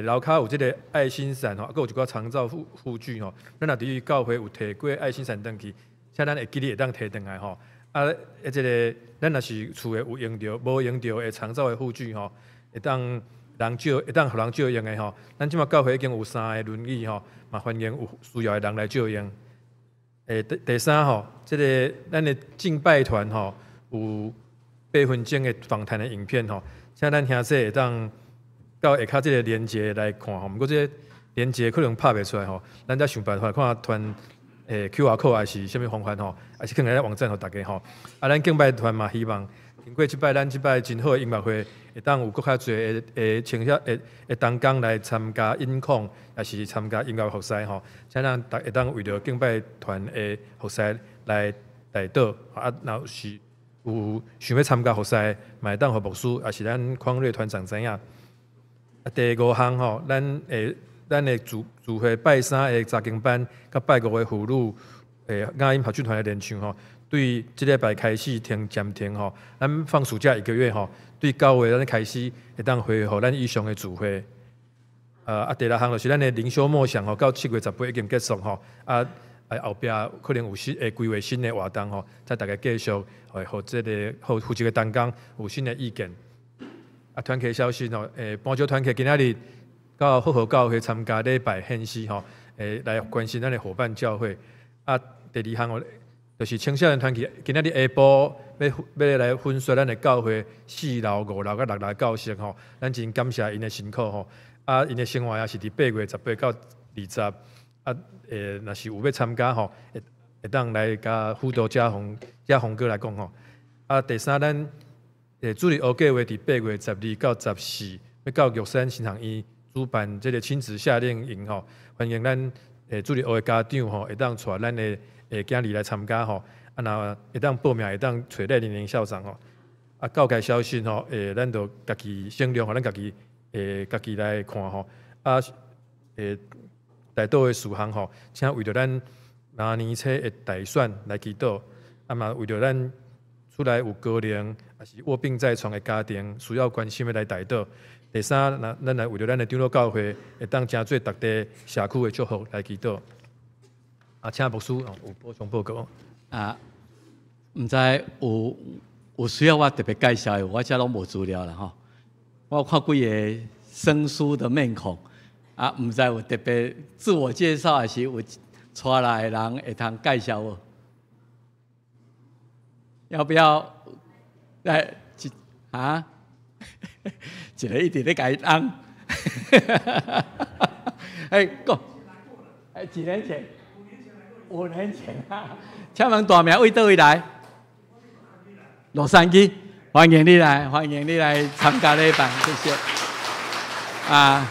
樓跤有這个愛心傘吼，閣有一寡長照輔具吼。咱若佇教會有提過愛心傘轉去，請咱會記得會當提轉來吼。啊，這个咱若是厝內有用著、無用著的長照的輔具吼，會當人借，會當予人借用的吼。咱這馬教會已經有三个輪椅吼，嘛歡迎有需要的人來借用。第三吼，這个咱的敬拜團吼，有8分鐘的訪談的影片吼，請咱兄弟會當到下跤這个連結來看吼。毋過這个連結可能拍袂出來吼，咱再想辦法看傳QR code 還是啥物方法吼，還是放佇咱網站予大家吼。啊，咱敬拜團嘛希望經過這擺咱這擺真好的音樂會，會當有閣較濟的青少的同工來參加音控，也是參加音樂服侍吼。請咱逐會當為著敬拜團的服侍來代禱，啊，若是有想欲參加服侍，嘛會當予牧師，也是咱匡瑞團長知影。啊，第五項吼，咱的聚會拜三的查經班，佮拜五的婦女雅音合唱團的練唱吼，對這禮拜開始停暫停吼，咱放暑假一個月吼，對9月咱開始會當恢復咱以上的聚會。第六項就是咱的靈修默想吼，到7月18已經結束吼。啊，後壁可能有新會規劃新的活動吼，再大家繼續會予這个予負責的同工有新的意見。啊，團契消息吼，搬招團契今仔日到復和教會參加禮拜獻詩吼，來關心咱的夥伴教會。啊，第二項哦，就是青少年團契今仔日下晡欲來粉刷咱的教會4樓、5樓佮6樓教室吼，咱真感謝𪜶的辛苦吼。啊，𪜶的生活也是佇8月18到20，啊，若是有欲參加吼，會當來佮輔導嘉宏、嘉宏哥來講吼。啊，第三，咱主日學計劃佇8月12到14，欲到玉山神學院主辦這个親子夏令營吼，歡迎咱主日學的家長吼，會當帶咱的囝兒來參加吼。啊，若會當報名，會當揣賴玲玲校長吼。啊，教界消息吼，咱就家己省略，予咱家己來看吼。啊，代禱的事項吼，請為著咱明年初的大選來祈禱，啊嘛為著咱厝內有高齡，抑是臥病在床的家庭需要關心的來代禱。第三，咱來為著咱的長老教會會當成做逐地社區的祝福來祈禱。啊，請牧師有補充報告。啊，毋知有需要我特別介紹的，我這攏無資料啦吼。我看幾个生疏的面孔，啊，毋知有特別自我介紹，還是有帶來的人會通介紹無？要不要來？啊？一个一直咧共伊翁。哎，講，哎，幾年前？5年前啊！請問大名對佗位來？洛杉磯，歡迎你來，歡迎你來參加禮拜，謝謝。啊，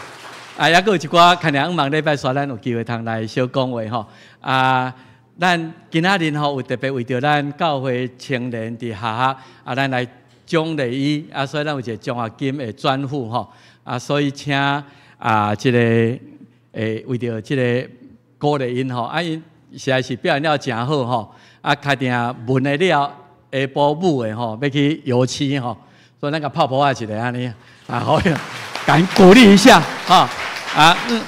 抑閣有一寡，可能往禮拜煞咱有機會通來小講話吼。啊，咱今仔日吼有特別為著咱教會青年佇學校，啊，咱來鍾麗伊啊，所以咱有一個獎學金的專戶吼啊，所以請啊這個為著這個鼓勵𪜶吼，啊𪜶實在是表現了誠好吼，啊開定問的了，下晡舞的吼，欲去油漆吼，所以咱共拍噗仔一下按呢，啊好，共鼓勵一下哈啊嗯。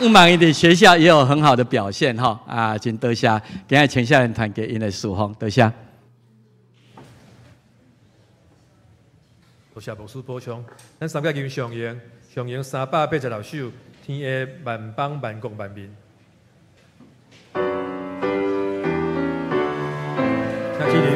毋望𪜶佇學校也有很好的表現吼啊，真多謝，今日青少年團契𪜶的侍奉，多謝。多謝牧師補充，咱三個吟上詠，上詠386首，天下萬邦萬國萬民。請起立。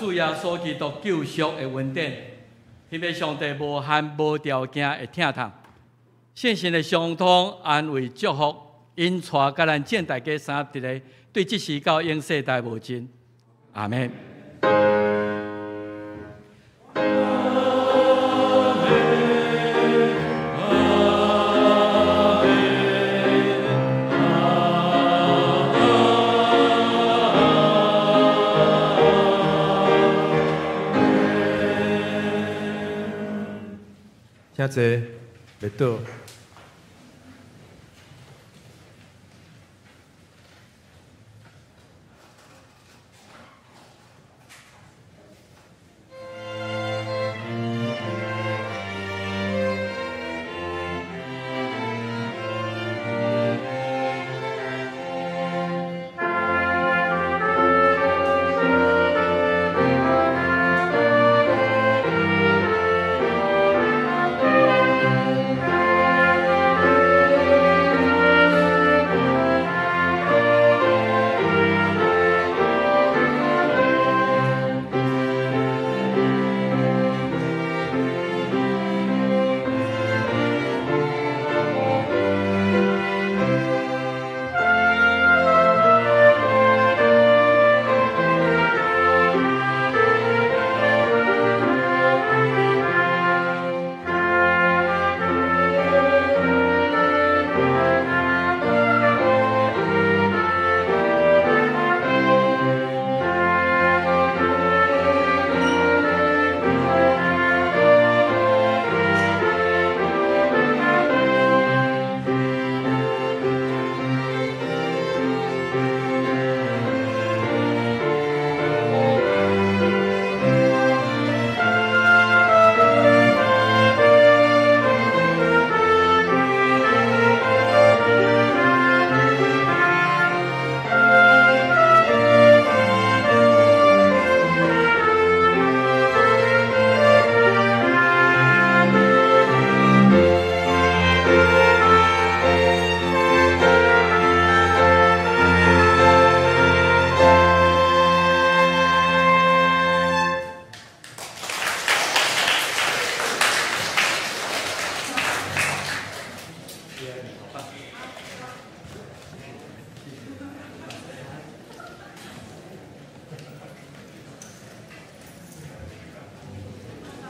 主耶穌基督救贖的恩典，彼個上帝無限無條件的疼痛，聖神的相通安慰祝福，引帶佮咱眾大家三合佇咧，對這時到永世代無盡。阿們。請坐，袂倒。